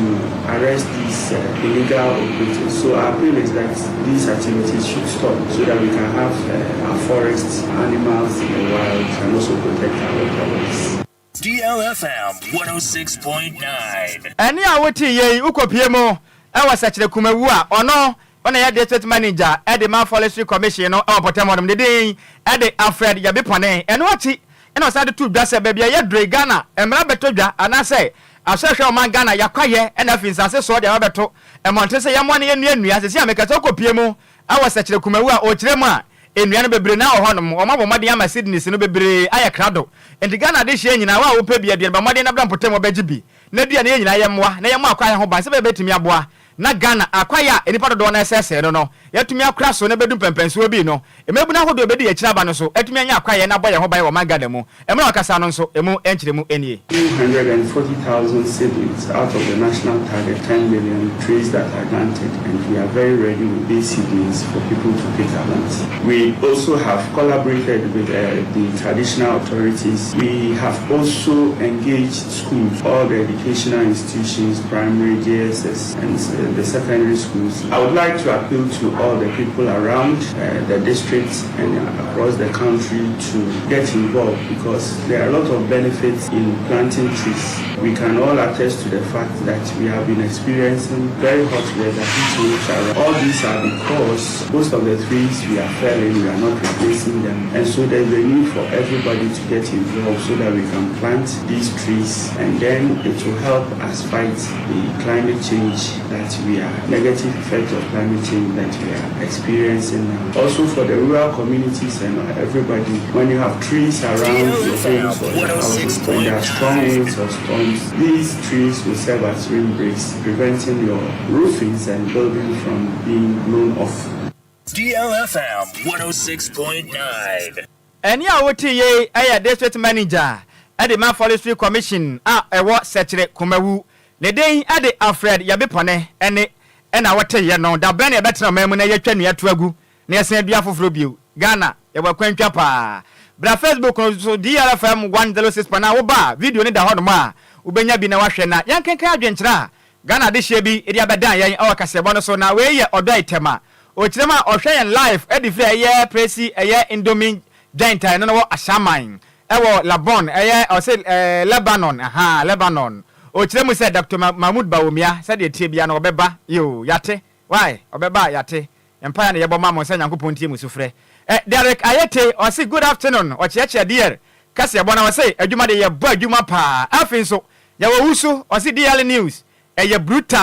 arrest these uh, illegal operators. So our appeal is that these activities should stop so that we can have uh, our forests, animals in the wild and also protect our waterways. DLFM 106.9. Ɛnne a wotee yei wokɔpue mu wɔ Sɛkyerɛ Kumawu a ɔno na ɛyɛ District Manager de ma Forestry Commission no wɔ mpɔtam hɔnom. Ne din de Alfred Yabipɔne. Ɛno akyi na ɔsan de too dwa sɛ baabi a ɛyɛ dure Ghana mmara bɛtɔ dwa anaasɛ asɔhwɛ ɔman Ghana yɛakwayɛ na afei nsase soɔ de aba bɛto mmɔnten sɛ yɛmmoa na yɛnnua nnua. Seesei a meka sɛ wokɔpue mu wɔ Sɛkyerɛ Kumawu a ɔrekyerɛ mu a nnua no bebree no ara wɔ hɔnom. Wɔabɔ mmɔden ama seedlings no bebree ayɛ krado. Enti Ghana adehyeɛ nyinaa wo a wopɛ bi aduane bɔ mmɔden na bra mpɔtam hɔ bɛgye bi na dua na yɛn nyinaa yɛmmoa na yɛmmɔ akwaeɛ ho ban sɛdeɛ ɛbɛtumi aboa na Ghana akwaeɛ a nnipa dodoɔ no ara sɛesɛe no no yɛatumi akora so na ɛbɛdu mpɛnpɛnsoɔ bi no mmabunu ahodoɔ a ɛbɛdi yɛn akyiri aba no nso atumi anya akwaeɛ na abɔ yɛn ho ban wɔ ɔman Ghana mu. Mmerɛ a ɔkasa no nso ɛmu nkyerɛmu nie. 240,000 seedlings out of the national target 10 million trees that are planted and we are very ready with these seedlings for people to pick up. We also have collaborated with uh, the traditional authorities. We have also engaged schools, all the educational institutions, primary, JSS, and uh, the secondary schools. I would like to appeal to all the people around uh, the district and across the country to get involved because there are a lot of benefits in planting trees. We can all attest to the fact that we have been experiencing very hot weather, heat waves around. All these are because most of the trees we are felling, we are not replacing them. And so there's a need for everybody to get involved so that we can plant these trees and then it will help us fight the climate change that we are, negative effects of climate change that we are experiencing now. Also for the rural communities and everybody, when you have trees around your homes or your houses, when there are strong winds or storms, these trees will serve as windbreaks, preventing your roofings and building from being blown off. DLFM 106.9. Ɛnne a wotee yei yɛ District Manager de ma Forestry Commission a ɛwɔ Sɛkyerɛ Kumawu. Ne din de Alfred Yabipɔne ɛnne na woteeɛ no. Da bɛn na yɛbɛtena ɔman mu na yɛatwa nnua to agu na yɛasan adua foforɔ bio? Ghana, yɛwɔ akwantwa paa. Bra Facebook no so DLFM 106.9 woba a, video no da hɔnom a wobɛnya bi na woahwɛ na yɛnkenkan adwenkyerɛ a Ghana adehyeɛ bi de abɛdan yɛn wɔ kaseɛbɔ no so na wei yɛ Ɔdɔ Item a ɔkyerɛ mu a ɔhwɛ yɛn live de firi ɛyɛ Presi ɛyɛ Indomie joint a ɛno no wɔ Ashaiman ɛwɔ Labon ɛyɛ ɔse ɛɛ Lebanon ahaa Lebanon ɔkyerɛ mu sɛ Doctor Mahmood Bawumia sɛdeɛ ɛteɛ biara no ɔbɛba yoo yate why ɔbɛba a yate mpaeɛ na yɛbɔ ma mo sɛ Nyankopɔn ntie mo sufrɛ ɛ Derek Ayete ɔse good afternoon ɔkyeakyea dear kaseɛbɔ na ɔse adwuma deɛ yɛbɔ adwuma paa afei nso Yɛwɔ wo so ɔse DL news ɛyɛ brutal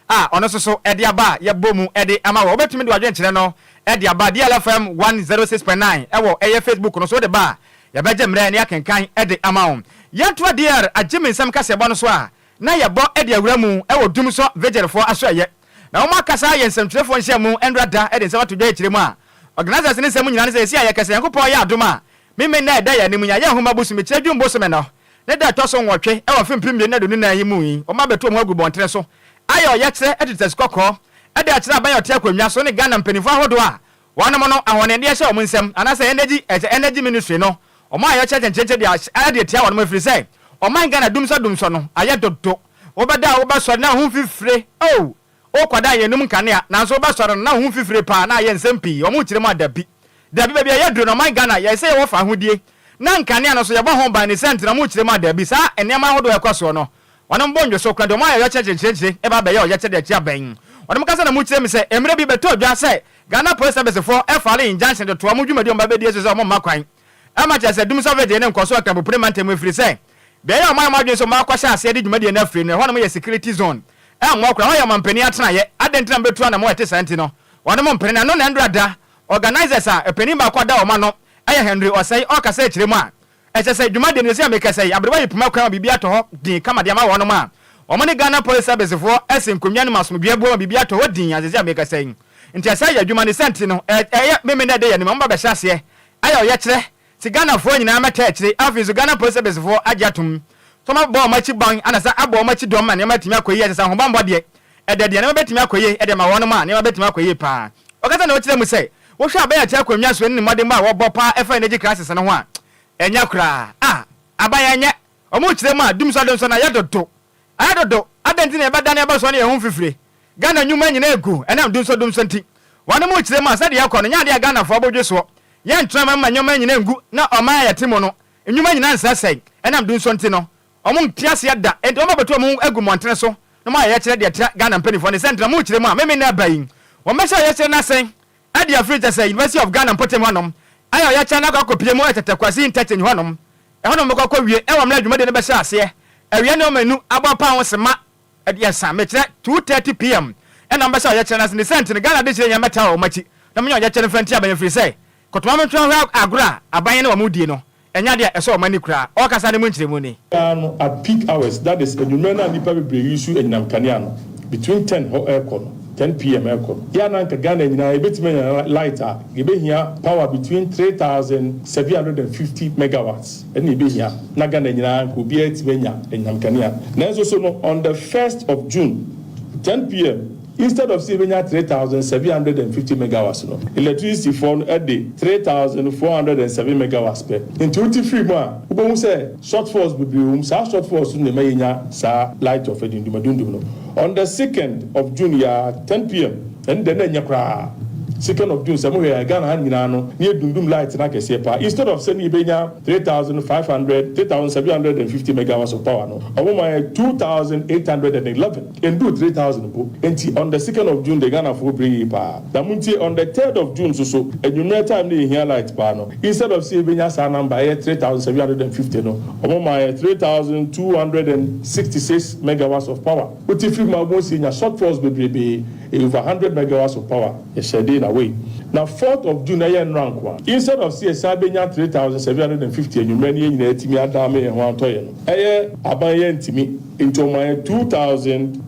a ɔno nso so ɛde aba a yɛbɔ mu ɛde ama wɔ wobɛtumi de wadwenkyerɛ no ɛde aba DL FM 106.9 ɛwɔ ɛyɛ Facebook no so wode ba a yɛbɛgye mmerɛ na yɛakenkan ɛde ama wo yɛntoa DR agye me nsɛm kaseɛbɔ no so a na yɛbɔ ɛde awura mu ɛwɔ Dumsɔ Vigilfoɔ asoɛyɛ na wɔn akasa ayɛ nsɛmtwerɛfoɔ nhyiamu ɛnora da ɛde nsɛm ato dwa akyire mu a organisers ne nsɛm nyinaa ne sɛ ɛsi a yɛkɛsɛ Nyankopɔn yɛ adom a Meme nna a ɛda yɛn anim yi ayɛ nhoma bosome kyerɛ June bosome no. ne da a ɛtɔ so nwɔtwe wɔ afe 2024 yi mu yi, wɔabɛto wɔn ho agu bɔntene so ayɛ ɔyɛkyerɛ tete asukɔkɔɔ de akyerɛ aban a ɔte akonnwa so ne Ghana mpanimfoɔ ahodoɔ a wɔnom no ahɔnendeɛ hyɛ wɔn nsam anaasɛ energy ɛsɛ energy ministry no wɔn a yɛkyerɛ kyɛnkyerɛnkyerɛ de ahyɛ de atia wɔnom ɛfiri sɛ ɔman Ghana dumsɔ dumsɔ no ayɛ dodo wobɛda a wobɛsɔre na wo ho mfifire oh wokɔda a yɛnnum nkanea nanso wobɛsɔre no na wo ho mfifire paa na ayɛ nsɛm pii wɔn kyerɛ mu a dabi dabi baabi a yɛaduru no ɔman Ghana yɛn sɛ yɛwɔ fahodie na nkanea no nso yɛbɔ ho ban ne sɛ nti na wɔn kyerɛ mu a dabi saa nneɛma ahodoɔ a ɛkɔ soɔ no Wɔnom bɔ ndwoso kora de wɔn ayɛ ɔyɛkyerɛ kyerɛkyerɛkyerɛ ba abɛyɛ ɔyɛkyerɛ de akyia bɛn. Wɔnom kasa na mu kyerɛ me sɛ mmerɛ bi bɛtɔɔ dwa sɛ Ghana Police Service foɔ fale injunction de toa wɔn dwumadi a wɔn ba bɛdie so sɛ wɔn mma kwan mma kyerɛ sɛ dumsɔ vigil no nkɔso Akrabopire mantam mu ɛfiri sɛ beaeɛ a wɔn ayɛ wɔn adwene sɛ wɔn akɔhyɛ aseɛ de dwumadie no afiri no ɛhɔnom yɛ security zone ɛmmoa koraa ɛhɔ yɛ ɔmanpanin atenaeɛ adɛn nti na mobɛtu anamɔ a ɛte saa nti no wɔnom mpene na ɛno na ɛndora da organisers a panin baako a ɔda wɔn ano yɛ Henry Osei ɔrekasa akyire mu a Ɛsɛ sɛ dwumadie no, seesei a mekasa yi, aberewa yi poma kwan ma biribi atɔ hɔ dinn kama de ama wɔnom a wɔn ne Ghana Police Service foɔ asi nkonnwa no mu asomdwoeɛ boa ma biribi atɔ hɔ dinn a seesei a mekasa yi. Nti ɛsɛ yɛ adwuma ne saa nti no ɛyɛ Memeneda da yi anim a wɔba bɛhyɛ aseɛ ayɛ ɔyɛkyerɛ sɛ Ghanafoɔ nyinaa mmɛtaa akyire. Afei nso Ghana Police Service foɔ agye atom sɛ wɔabɔ wɔn akyi ban anasa abɔ wɔn akyi dɔm ma nneɛma atumi akɔ yie. Ɛsɛ sɛ ahobammɔ deɛ ɛda deɛ nneɛma bɛtumi akɔ yie de ama wɔnom a nneɛma bɛtumi akɔ yie paa. Ɔkasa na ɔkyerɛ mu sɛ Wohwɛ aban a ɛte akonnwa so ne ne mmɔdenbɔ a wɔbɔ paa ɛfa energy crisis no ho a, ɛnyɛ koraa. Ah, aban ɛnyɛ. Wɔn kyerɛ mu a, dumsɔ dumsɔ no ayɛ dodo. Ayɛ dodo. Adɛn nti na yɛbɛdane aba soɔ ne yɛn ho mfifire? Ghana nnwuma nyinaa agu ɛnam dumsɔ dumsɔ nti. Wɔnom kyerɛ mu a, sɛdeɛ ɛkɔ no, nyɛ adeɛ a Ghanafoɔ bo dwe soɔ. Yɛntena ma mma nneɛma nyinaa ngu na ɔman a yɛte mu no, nnwuma nyinaa nsɛesɛe ɛnam dumsɔ nti no. Wɔn nte aseɛ da. Enti wɔn abɛto wɔn ho agu mmɔntene so na wɔayɛ yɛkyerɛ de atia Ghana mpaninfoɔ ne sɛ nti na wɔkyerɛ mu a meme nna ɛba yi wɔn bɛhyɛ ɔyɛkyerɛ no ase de afiri kyɛ sɛ University of Ghana mpɔtam hɔnom ayɛ ɔyɛkyerɛ no akɔ akɔpie mu wɔ Tɛtɛ Kwasi Interchange hɔnom ɛhɔnom bɛkɔ akɔ wie ɛwɔ mmerɛ a dwumadie no bɛhyɛ aseɛ awia nnoɔma nnum abɔ apaa ho sema 30 mekyerɛ 2:30 pm ɛna wɔn bɛhyɛ ɔyɛkyerɛ no ase ne sɛ nti no Ghana adehyeɛ nyinaa mɛtaa wɔn akyi na wɔnyɛ ɔyɛkyerɛ no mfa ntia aban ɛfiri sɛ kɔtɔma mentwɛn hwɛ agorɔ a aban ne wɔn die no Ɛnyɛ ade a ɛsɔ wɔn ani koraa. Ɔrekasa no mu nkyerɛmu ni. Biara no at peak hours that is anwummerɛ no a nnipa bebree use anyinam kanea no between ten hɔ ɛrekɔ no ten PM ɛrekɔ no yɛ a na anka Ghana nyinaa yɛbɛtumi anya light a yɛbɛhia power between 3750 megawatts ɛna yɛbɛhia na Ghana nyinaa anka obiara atumi anya anyinam kanea nanso so no on the first of June ten PM Instead of sɛ yɛbɛnya 3750 megawatts no, electricity foɔ no de 3407 megawatts pɛ. Nti wote firi mu a, wobɛhu sɛ shortfalls bebree wɔ mu. Saa shortfalls no na ɛma yɛnya saa light of adundumadundum no. On the second of June yi ara, 10 pm, ɛno deɛ na ɛnyɛ koraa. Second of June, sɛ mohwɛ a, Ghana ha nyinaa no, na yɛdundum light no akɛseɛ paa. Instead of sɛ na yɛbɛnya 3500, 3750 megawatts of power no, wɔmaa yɛn 2811. Enduu 3000 mpo. Enti on the second of June de Ghanafoɔ brɛ yie paa. Na montie, on the third of June nso so, anwummerɛ time na yɛhia light paa no, instead of sɛ yɛbɛnya saa number a ɛyɛ 3750 no, wɔn maa yɛ 3266 megawatts of power. Wote firi mu a wobɛhu sɛ yɛnya shortfalls bebrebee, ɛyɛ over 100 megawatts of power yɛhyɛ de na wei. Na fourth of June ɛyɛ nnora nkoa, instead of sɛ yɛsan bɛnya 3750 anwummerɛ na yɛn nyinaa atumi ada ama yɛn ho atɔ yɛn no, ɛyɛ aban yɛntumi. Nti ɔma yɛ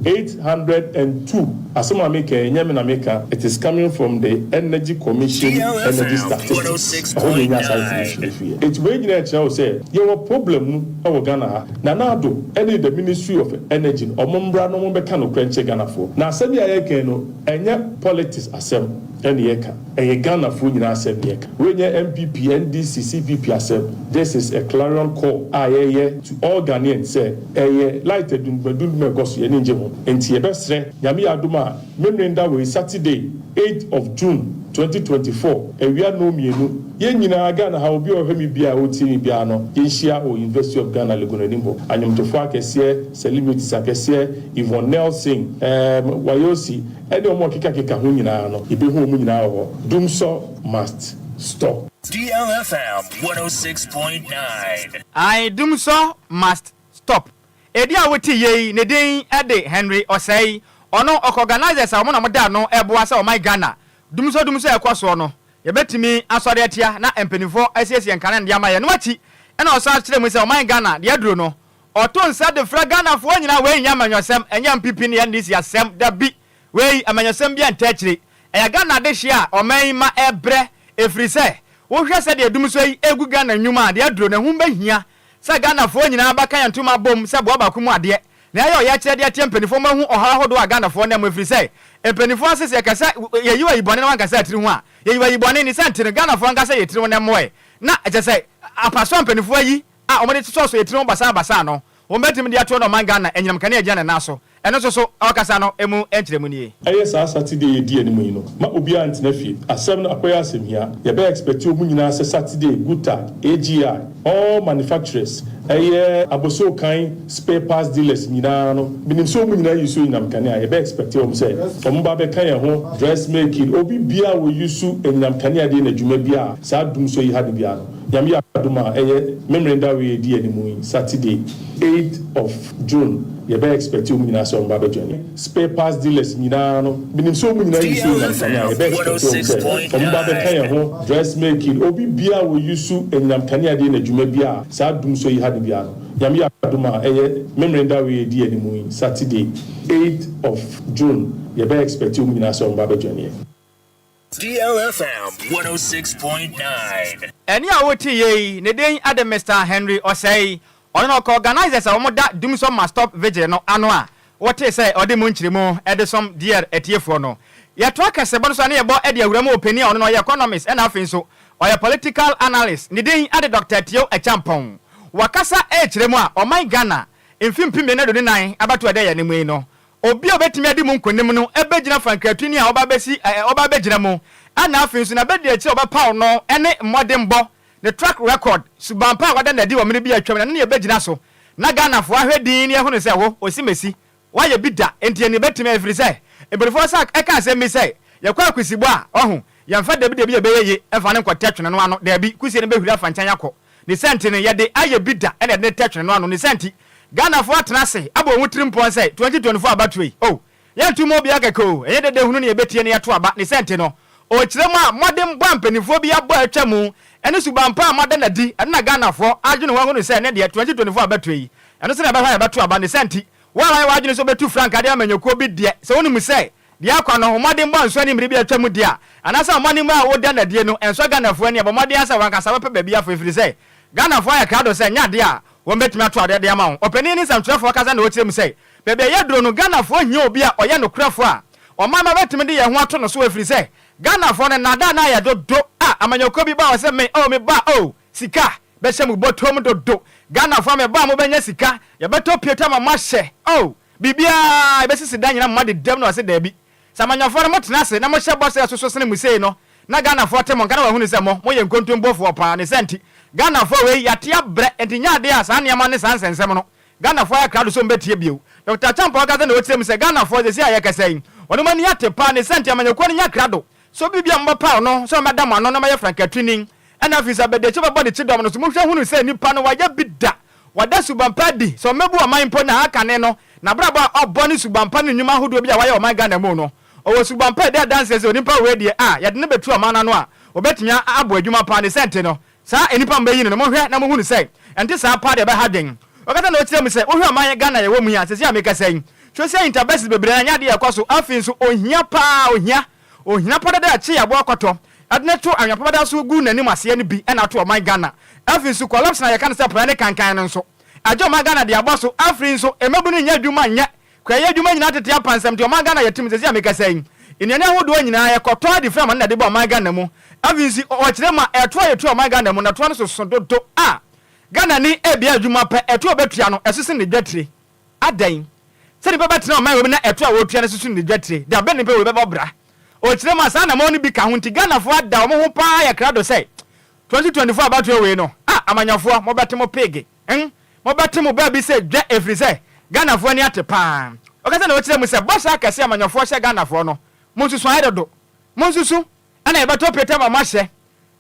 2802. Asɛm a meka yi ɛnyɛ me na meka, it is coming from the Energy Commission Energy Statistics. Ɛhɔ na yɛnya saa information yi firi. Nti wei nyinaa kyerɛ wo sɛ yɛwɔ problem mu wɔ Ghana ha. Nana Addo ne the Ministry of Energy no wɔn mmra na wɔn bɛka nokorɛ nkyerɛ Ghanafoɔ. Na asɛm yi a yɛreka yi no ɛnyɛ politics asɛm na yɛreka. Ɛyɛ Ghanafoɔ nyinaa asɛm na yɛka. Wei nyɛ NPP, NDC, CPP asɛm. This is a clarion call a yɛyɛ to all Ghanaians sɛ ɛyɛ light adundum adundum a ɛkɔ so yɛn ani ngye ho. Nti yɛbɛsrɛ, Nyame yɛ adom a, Memeneda wei Saturday eight of June 2024 awia nnɔnmienu, yɛn nyinaa Ghana ha obi a ɔhwɛ me biara a ɔtie me biara no yɛnhyia wɔ University of Ghana Legon anim hɔ. Anwomtofoɔ akɛseɛ, celebrities akɛseɛ, Yvonne Nelson, ɛɛm, Wayosi, Ɛne wɔn a wɔkekakeka ho nyinaa no, yɛbɛhu wɔn nyinaa wɔ hɔ. Dumsɔ must stop. DLFM 106.9. Ae Dumsɔ must stop. Edin a wote yei ne din de Henry Osei. Ɔno ɔka organisers a wɔn na wɔda ano reboa sɛ ɔman Ghana dumsɔ dumsɔ a ɛkɔ soɔ no yɛbɛtumi asɔre atia na mpaninfoɔ asiesie nkanea no de ama yɛn. Ɛno akyi na ɔsan kyerɛ mu sɛ ɔman Ghana deɛ aduro no Ɔto nsa de frɛ Ghanafoɔ nyinaa, wei nyɛ amanyɔsɛm, ɛnyɛ NPP ne NDC asɛm, dabi, wei amanyɔsɛm biara ntaa akyire. Ɛyɛ Ghana adehyeɛ a ɔman yi ma ɛrebrɛ, ɛfiri sɛ, wohwɛ sɛdeɛ dumsɔ yi regu Ghana nnwuma a, deɛ aduro no, ɛho bɛhia. sɛ Ghanafoɔ nyinaa bɛka yɛn ntoma abom sɛ boa baako mu adeɛ na yɛayɛ ɔyɛkyerɛ de atia mpaninfoɔ ma ahu ɔhaw ahodoɔ a Ghanafoɔ nam mu ɛfiri sɛ mpaninfoɔ ase sɛ yɛka sɛ yɛyi ayi bɔne na wankasa atiri ho a yɛyi ayi bɔne ne sɛ nti no Ghanafoɔ ankasa yɛ tiri ho na mmoɛ na kyerɛ sɛ apasoɔ a mpaninfoɔ ayi a wɔde sosɔsosɔ yɛ tiri ho basaa basaa no wɔbɛtumi de atoɔ na ɔman Ghana anyinam kanea agyina ne nan so. Ɛno nso so, ɔkasa no mu nkyerɛmu nie. Ɛyɛ saa Saturday a ɛdi anim yi no, ma obiara ntena fie. Asɛm no akɔyɛ asɛm hia. Yɛbɛ expect wɔn nyinaa sɛ Saturday, Guta, AGI, all manufacturers, ɛyɛ abosokan spare parts dealers nyinaa no, menim sɛ wɔn nyinaa use anyinam kanea. Yɛbɛ expect wɔn sɛ wɔn ba bɛka yɛn ho, dress making, obi biara a wɔ use anyinam kanea de yɛ n'adwuma biara, saa dumsɔ yi ha no biara no, Nyame yɛ adom a, ɛyɛ Memeneda wei a ɛdi anim yi, Saturday, eight of June, yɛbɛ expect wɔn nyinaa sɛ wɔn ba bɛ join. Spare parts dealers nyinaa no, menim sɛ wɔn nyinaa use anyinam kanea, yɛbɛ expect wɔn sɛ wɔn ba bɛka yɛn ho, dress making, obi biara a wɔ use anyinam kanea de yɛ n'adwuma biara, saa dumsɔ yi ha no biara no, Nyame yɛ adom a, ɛyɛ Memeneda wei a ɛdi anim yi, Saturday, eight of June, yɛbɛ expect wɔn nyinaa sɛ wɔn ba bɛ join yɛn. DLFM 106.9. Ɛnne a wote yei, ne din de Mister Henry Osei. Ɔno na ɔka organisers a wɔda Dumsor Must Stop Vigil no ano a wotee sɛ ɔde mu nkyeremu de som DR atiefoɔ no. Yɛtoa kɛsebɔ no so a na yɛbɔ de awura mu wɔ panin a ɔno no ɔyɛ economist ɛna afei nso ɔyɛ political analyst. Ne din de Doctor Tio Acheampong. Wakasa rekyerɛ mu a ɔman Ghana mfe 2024 abatoɔ a ɛda yɛn anim yi no Obi a obetumi adi mu nkonim no begyina frankratuni a ɔba abesi ɛ ɔba abegyina mu, ɛnna afei nso n'abadiakyiri a wɔbɛpaw no ne mmɔdenbɔ, ne track record, suban pa a wada no adi wɔ mmere bi a atwam no, ɛno na yebegyina so na Ghanafoɔ ahwɛ dinn na yɛahu no sɛ wo, Osimesi, woayɛ bi da, enti yɛn yebetumi ayɛ efiri sɛ mpanyinfoɔ sa ɛka asɛm bi sɛ, yɛkɔ akusibɔ a, wahu, yɛmfa dabi dabi a ɛbɛyɛ ye mfa no nkɔtɛ twene no ano, daabi, kusie no bɛhwiri afa nkyɛn akɔ. Ne saa nti no, yɛde ayɛ bi da na yɛde no tɛ twene no ano. Ne saa nti, Ghanafoɔ atena ase abɔ wɔn tirim pɔn sɛ 2024 abatoɔ yi, oh, yɛnto mma obiara kɛkɛ o, ɛnyɛ dede hunu na yɛbɛtie na yɛato aba. Ne saa nti no, ɔrekyerɛ mu a, mmɔdenbɔ a mpanimfoɔ bi abɔ a atwa mu ne suban pa a moada no adi, ɛno na Ghanafoɔ adwene ho ahunu sɛ ɛnnɛ deɛ 2024 abatoɔ yi, ɛno so na yɛbɛhwɛ a yɛbɛto aba. Ne saa nti, wo a woayɛ w'adwene sɛ wobɛtu frankaa de ama amanyɔkuo bi deɛ, sɛ wonim sɛ Deɛ akɔ no, wo mmɔdenbɔ ansɔ ani mmere bi a atwa mu deɛ a, anaasɛ wo mmɔdenbɔ a woda no adie no ɛnsɔ Ghanafoɔ ani a, bɔ mmɔden ara sɛ w'ankasa wobɛpɛ baabi afa ɛfiri sɛ Ghanafoɔ ayɛ krado sɛ ɛnyɛ adeɛ a wɔbɛtumi ato adeɛ de ama wo. Ɔpanin ne nsɛmtwerɛfoɔ kasa na ɔkyerɛ mu sɛ, baabi a yɛaduro no, Ghanafoɔ hia obi a ɔyɛ nokorɛfoɔ a ɔman mma bɛtumi de yɛn ho ato no so ɛfiri sɛ Ghanafoɔ no nnaadaa no ayɛ dodo a amanyɔkuo bi ba a ɔsɛ me oh me ba oh sika bɛhyɛ mo bɔtɔm dodo Ghanafoɔ me ba a mobɛnya sika yɛbɛtɔ pieto ama moahyɛ oh Biribiara a ebesisi da nyina moma dedam na ɔse daabi. Sɛ amanyɔfoɔ no motena ase na mohyɛ bɔ sɛ ɛsoso sene mo sei no na Ghanafoɔ te mo nka na wahunu sɛ mo moyɛ nkontompofoɔ paa ne saa nti Ghanafoɔ wei yate abrɛ nti nyɛ adeɛ a saa nneɛma ne saa nsɛnsɛm no Ghanafoɔ ayɛ krado sɛ wɔbɛtie bio. Doctor Acheampong ankasa na ɔkyerɛ mu sɛ Ghanafoɔ seesei a yɛkasa yi wɔnom ani ate paa ne saa nti amanyɔkuo no nyɛ krado sɛ obi bi a mobɛpaw no sɛ ɔmmɛda mo ano na ɔmmɛyɛ frankatuni ɛna afei sɛ abadiakyire bɛbɔ ne kyidɔm no so monhwɛ hunu sɛ nipa no wayɛ bi da Wada suban pa adi, sɛ ɔmmɛbu ɔman mpo na akane no, n'abrabɔ a ɔbɔ ne suban pa ne nnwuma ahodoɔ bi a wayɛ wɔ ɔman Ghana mu no, ɔwɔ suban pa a ɛdi adanseɛ sɛ onipa wei deɛ a yɛde no bɛtu ɔman no ano a, ɔbɛtumi abɔ adwuma paa. Ne saa nti no, saa nnipa a mobɛyi no no, monhwɛ na mohunu sɛ ɛnte saa paa deɛ ɛbɛha dwen. Ɔkasa na ɔkyerɛ mu sɛ, wohwɛ ɔman Ghana a yɛwɔ mu yi a, seesei a mekasa yi, social interventions bebree anyɛ adeɛ a ɛkɔ so, afei nso ohia paa, ohia. Ohia pa dada a ɛkye aboa kɔtɔ de no to anwea papa da so gu n'anim aseɛ no bi na ato ɔman Ghana. Afei nso corruption a yɛka no sɛ praeɛ ne kankan no nso agye ɔman Ghana de abɔ so. Afei nso mmabunu nnya adwuma nyɛ, kuayɛ adwuma nyinaa tete apansam nti ɔman Ghana yɛte mu seesei a mekasa yi. Nnuane ahodoɔ nyinaa yɛkɔtɔ adi firi amane na ɛde ba ɔman Ghana mu. Afei nso ɔkyerɛ mu a ɛtoɔ a yɛtua ɔman Ghana mu no ɛtoɔ no soso dodo a Ghanani ɛrebea adwuma pɛ ɛtoɔ a ɔbɛtua no ɛso sene ne dwatire. Adɛn? Sɛ nnipa bɛtena ɔman wei mu na ɛto a wɔretua no susu ne dwatire, da bɛn na nnipa wei bɛbɔ bra? Ɔkyerɛ mu a, saa anammɔn no bi ka ho nti Ghanafoɔ ada wɔn ho paa ayɛ krado sɛ 2024 abatoɔ wei no, ah amanyɔfoɔ mobɛte mo pig, hmm, mobɛte mo baabi sɛ dwa ɛfiri sɛ Ghanafoɔ ani ate paa. Ɔkasa na ɔkyerɛ mu sɛ bɔhyɛ akɛseɛ a amanyɔfoɔ hyɛ Ghanafoɔ no, monsusu ayɛ dodo, monsusu ɛna yɛbɛtɔ pete ama moahyɛ,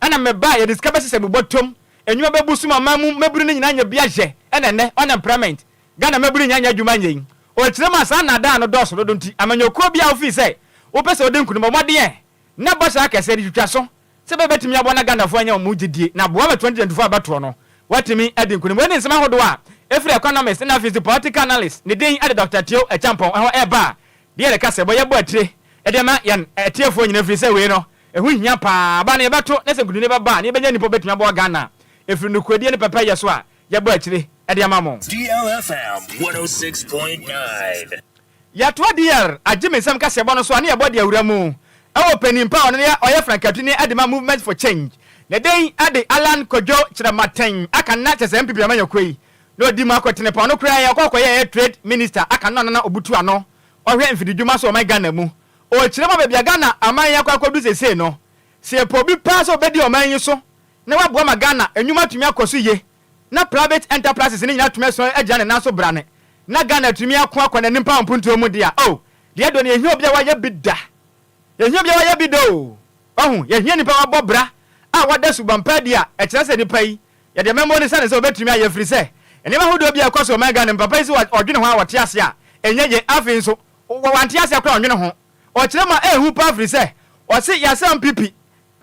ɛna meba a yɛde sika bɛhyehyɛ mo bɔtɔm, nnwuma bɛbu so ma ɔman mu mmabunu no nyinaa anya bi ayɛ, ɛna ɛnnɛ unemployment Ghana mmabunu nnya nyɛ adwuma nyɛ yi. Ɔkyerɛ mu a saa nnaadaa no dɔɔso dodo nti amanyɔkuo biara a wofii sɛ wopɛ sɛ wodi nkunim bɔ mmɔden ɛ na bɔhyɛ akɛseɛ de twitwa so sɛ ɛbɛyɛ bɛtumi aboa na Ghanafoɔ anya wɔn mu gyedie na aboa ma 2024 abatoɔ no wɔatumi adi nkunim. Wei ne nsɛm ahodoɔ a ɛfiri Economist ne afei nso Political Analyst ne din de Doctor Teo Acheampong hɔ ɛreba a deɛ yɛreka sɛ bɔ yɛbɔ atire de ama yɛn atiefoɔ nyinaa ɛfiri sɛ wei no ɛho hia paa. Aba no yɛbɛto na sɛ nkunimdie bɛba a na yɛbɛnya nnipa a wɔbɛtumi aboa Ghana ɛfiri nokorɛdie ne pɛpɛyɛ so a. yɛbɔ akyire de ama mo. DLFM 106.9. Yɛtoa DR agye me nsam kaseɛbɔ no so a ne yɛbɔ de awura mu wɔ panin pa a ɔno ne ɔyɛ frankatuni de ma Movement for Change ne din de Allan Kojo Kyerematen aka na kyɛsɛ NPP amanyɔkuo yi na ɔdi mu akɔtene pa ɔno koraa yɛ ɔkɔ kɔyɛɛ trade minister aka no na na ɔbutu ano ɔhwɛ mfididwuma so wɔ ɔman Ghana mu ɔkyerɛ mu a baabi a Ghana aman yi akɔ akɔdu seesei no sɛ yɛpɛ obi paa sɛ ɔbɛdi ɔman yi so na waboa ma Ghana nnwuma atumi akɔ so yie na private enterprises no nyinaa atumi asɔre agyina ne nan so brane na Ghana atumi ako akɔ n'anim paa mpuntuo mu de a, oh, deɛ ɛdɔ no yɛhia obi a wayɛ bi da. Yɛhia obi a wayɛ bi da o. Wahu, yɛhia nipa a wabɔ bra a wada suban pa adi a ɛkyerɛ sɛ nipa yi, yɛde amammuo no sane sɛ ɔbɛtumi ayɛ ɛfiri sɛ nneɛma ahodoɔ bi a ɛkɔ so wɔ ɔman Ghana mu, papa yi sɛ ɔdwene ho a ɔte aseɛ a, ɛnyɛ yie. Afei nso, wante aseɛ koraa a ɔnwene ho. Ɔkyerɛ mu a ɛyɛ hu paa firi sɛ ɔse yɛasɛm pipi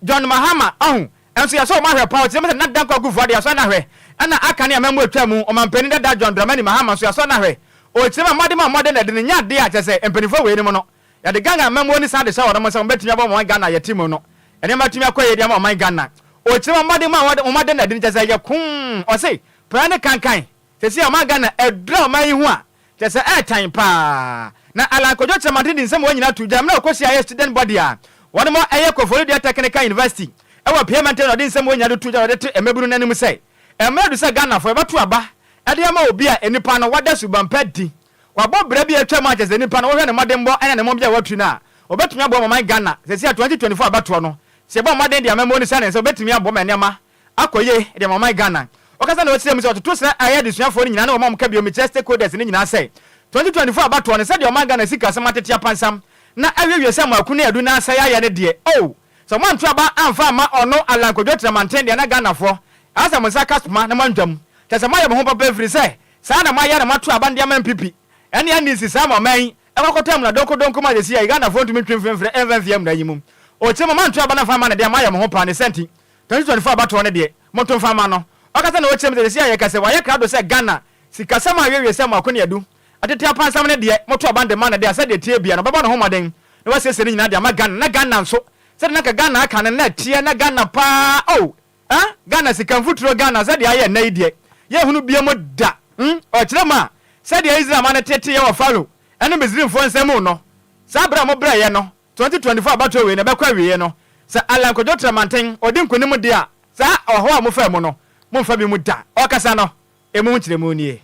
John Mahama ahu nso yɛsɔ wɔn ahwɛ paa ɔkyerɛ mu sɛ Nana Dankwa Akufo Addo yɛasɔ no ahwɛ ɛna aka ne amammuo atwa mu ɔmanpanin dada John Dramani Mahama nso yɛasɔ no ahwɛ ɔkyerɛ mu a mmɔden ma mmɔden na ɛde no nyɛ adeɛ a kyerɛ sɛ mpanimfoɔ wei nom no yɛde Ghana amammuo no san de hyɛ wɔnom nsa wɔbɛtumi abɔ ɔman Ghana a yɛte mu no nneɛma atumi akɔ yie de ama ɔman Ghana ɔkyerɛ mu a mmɔden ma mmɔden na ɛde no kyerɛ sɛ yɛ komm ɔse praa ne kankan Seesei ɔman Ghana adura ɔman yi ho a, kyerɛ sɛ ɛɛtan paa. Na Allan Kojo Kyerematen de nsɛm wɔ nyinaa too dwa mmerɛ a ɔkɔhyiaeɛ student body a wɔnom ɛyɛ Koforidua Technical University wɔ Apia mantam na ɔde nsɛm wɔ nyinaa de too dwa na ɔde to mmabunu no anim sɛ mmerɛ adu sɛ Ghanafoɔ yɛbɛto aba de ama obi a nnipa no wada suban pa adi, wabɔ bra bi a atwa mu a kyerɛ sɛ nnipa no wohwɛ ne mmɔdenbɔ ne ne mmɔbea a watu no a ɔbɛtumi aboa ma ɔman Ghana seesei a 2024 abatoɔ no sɛ yɛbɔ mmɔden de amammuo no hyɛ ne nsa ɔbɛtumi aboa ma nneɛma akɔ yie de ama ɔman Ghana. Ɔkasa na ɔkyerɛɛ mu sɛ ɔtoto srɛ ayɛ adesuafoɔ no nyinaa ne wɔn a wɔka bio mekyerɛ stakeholders no nyinaa sɛ 2024 abatoɔ no sɛdeɛ ɔman Ghana sikasɛm atete apansam na awiewie sɛ mmaako ne adu na asɛe ayɛ no deɛ oh sɛ moanto aba amfa amma ɔno Allan Kwadwo Kyerɛmanten deɛ na Ghanafoɔ ɛwɔ sɛ mo nsa ka soma na moantwam kyerɛ sɛ moayɛ mo ho papa ɛfiri sɛ saa na moayɛ na moato aba no de ama NPP ɛne NDC saa ma ɔman yi ɛkɔ kɔtɔ amuna donkodonko ma seesei a Ghanafoɔ ntumi ntwe mfrɛmfrɛ ɛmfa mfie amuna yi mu ɔkyerɛ mu moanto aba no amfa amma no deɛ moayɛ mo ho paa ne saa nti 2024 abatoɔ no deɛ monto mfa mma no. Ɔkasa na ɔkyerɛ mu sɛ seesei a yɛka sɛ wayɛ krado sɛ Ghana sikasɛm a awiewie sɛ mako ne adu atete apansam no deɛ moto aban de ma no deɛ a sɛdeɛ ɛteɛ biara no ɔbɛbɔ ne ho mmɔden na wasiesie ne nyinaa de ama Ghana na Ghana nso sɛdeɛ na anka Ghana aka no na ɛteɛ na Ghana paa oh ah Ghana sika mfuturo Ghana sɛdeɛ ayɛ nnɛ yi deɛ yɛnhunu biom da hmm ɔkyerɛ mu a sɛdeɛ Israel man no teteeɛ wɔ Farao ne Misrimfoɔ nsam no saa berɛ a wɔbrɛeɛ no 2024 abatoɔ wei no ɛbɛkɔ awieɛ no, sɛ Allan Kwadwo Kyerɛmanten ɔdi nkonim deɛ a, saa ɔhaw a mofaa mu no, momfa bi mu da. Ɔrekasa no, ɛmu nkyerɛmu nie.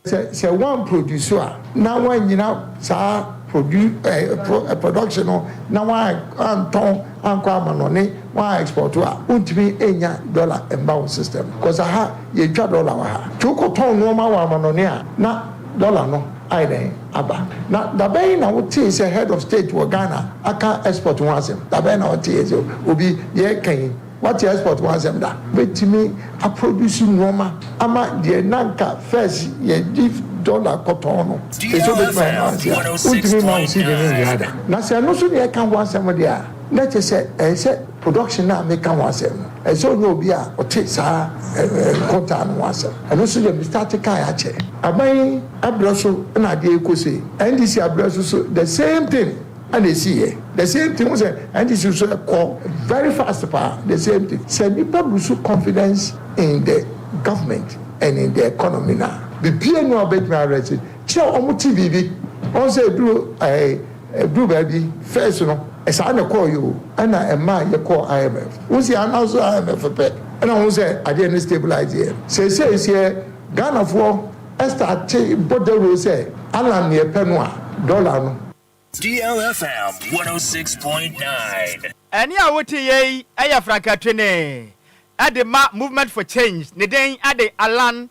Sɛ sɛ woan produce a na woannyina saa produ eh, pro, eh, production no na woantɔn ankɔ amanɔne, woan export a, wontumi nnya dollar mma wo system. Cause aha yɛntwa dollar wɔ ha. Nti wokɔtɔn nnoɔma wɔ amanɔne a na dollar no ayɛ dɛn? Aba. Na dabɛn na wotee sɛ head of state wɔ Ghana aka export ho asɛm? Dabɛn na woteeɛ sɛ obi yɛreka yi wate export ho asɛm da? Bɛtumi a produce nnoɔma ama deɛ na nka first yɛde dollar kɔtɔn no seesei wobɛtumi ayɛ no anse a wontumi mma wo cedi no nyera da. Na sɛ ɛno nso na yɛka ho asɛm deɛ a na kyerɛ sɛ ɛyɛ sɛ production no a meka ho asɛm no ɛsɛ sɛ ɔnya obi a ɔte saa nkontaa no ho asɛm. Ɛno nso deɛ me starte kaeɛ akyɛ. Aban yi abrɛ so na adeɛ yi kɔ sei. NDC abrɛ so so the same thing na ɛsiiɛ. The same thing, wohu sɛ NDC nso ɛkɔ very fast paa, the same thing. Sɛ nnipa lose confidence in the government and in the economy no a, biribiara nni hɔ a wobɛtumi arrest. Kyerɛ wɔn te biribi. Wɔn sɛ ɛduru ɛɛ ɛduru baabi first no saa na ɛkɔɔ yɛ o, ɛna ɛmaa yɛkɔɔ IMF. Wohu sɛ yɛ announce IMF pɛ ɛna wohu sɛ adeɛ no stabilize yɛ. Seesei sɛ Ghanafoɔ starte bɔ dawuro sɛ Allan na yɛpɛ no a, dollar no. DLFM 106.9. Ɛnne a wote yei yɛ frankatwene de ma Movement for Change, ne din de Allan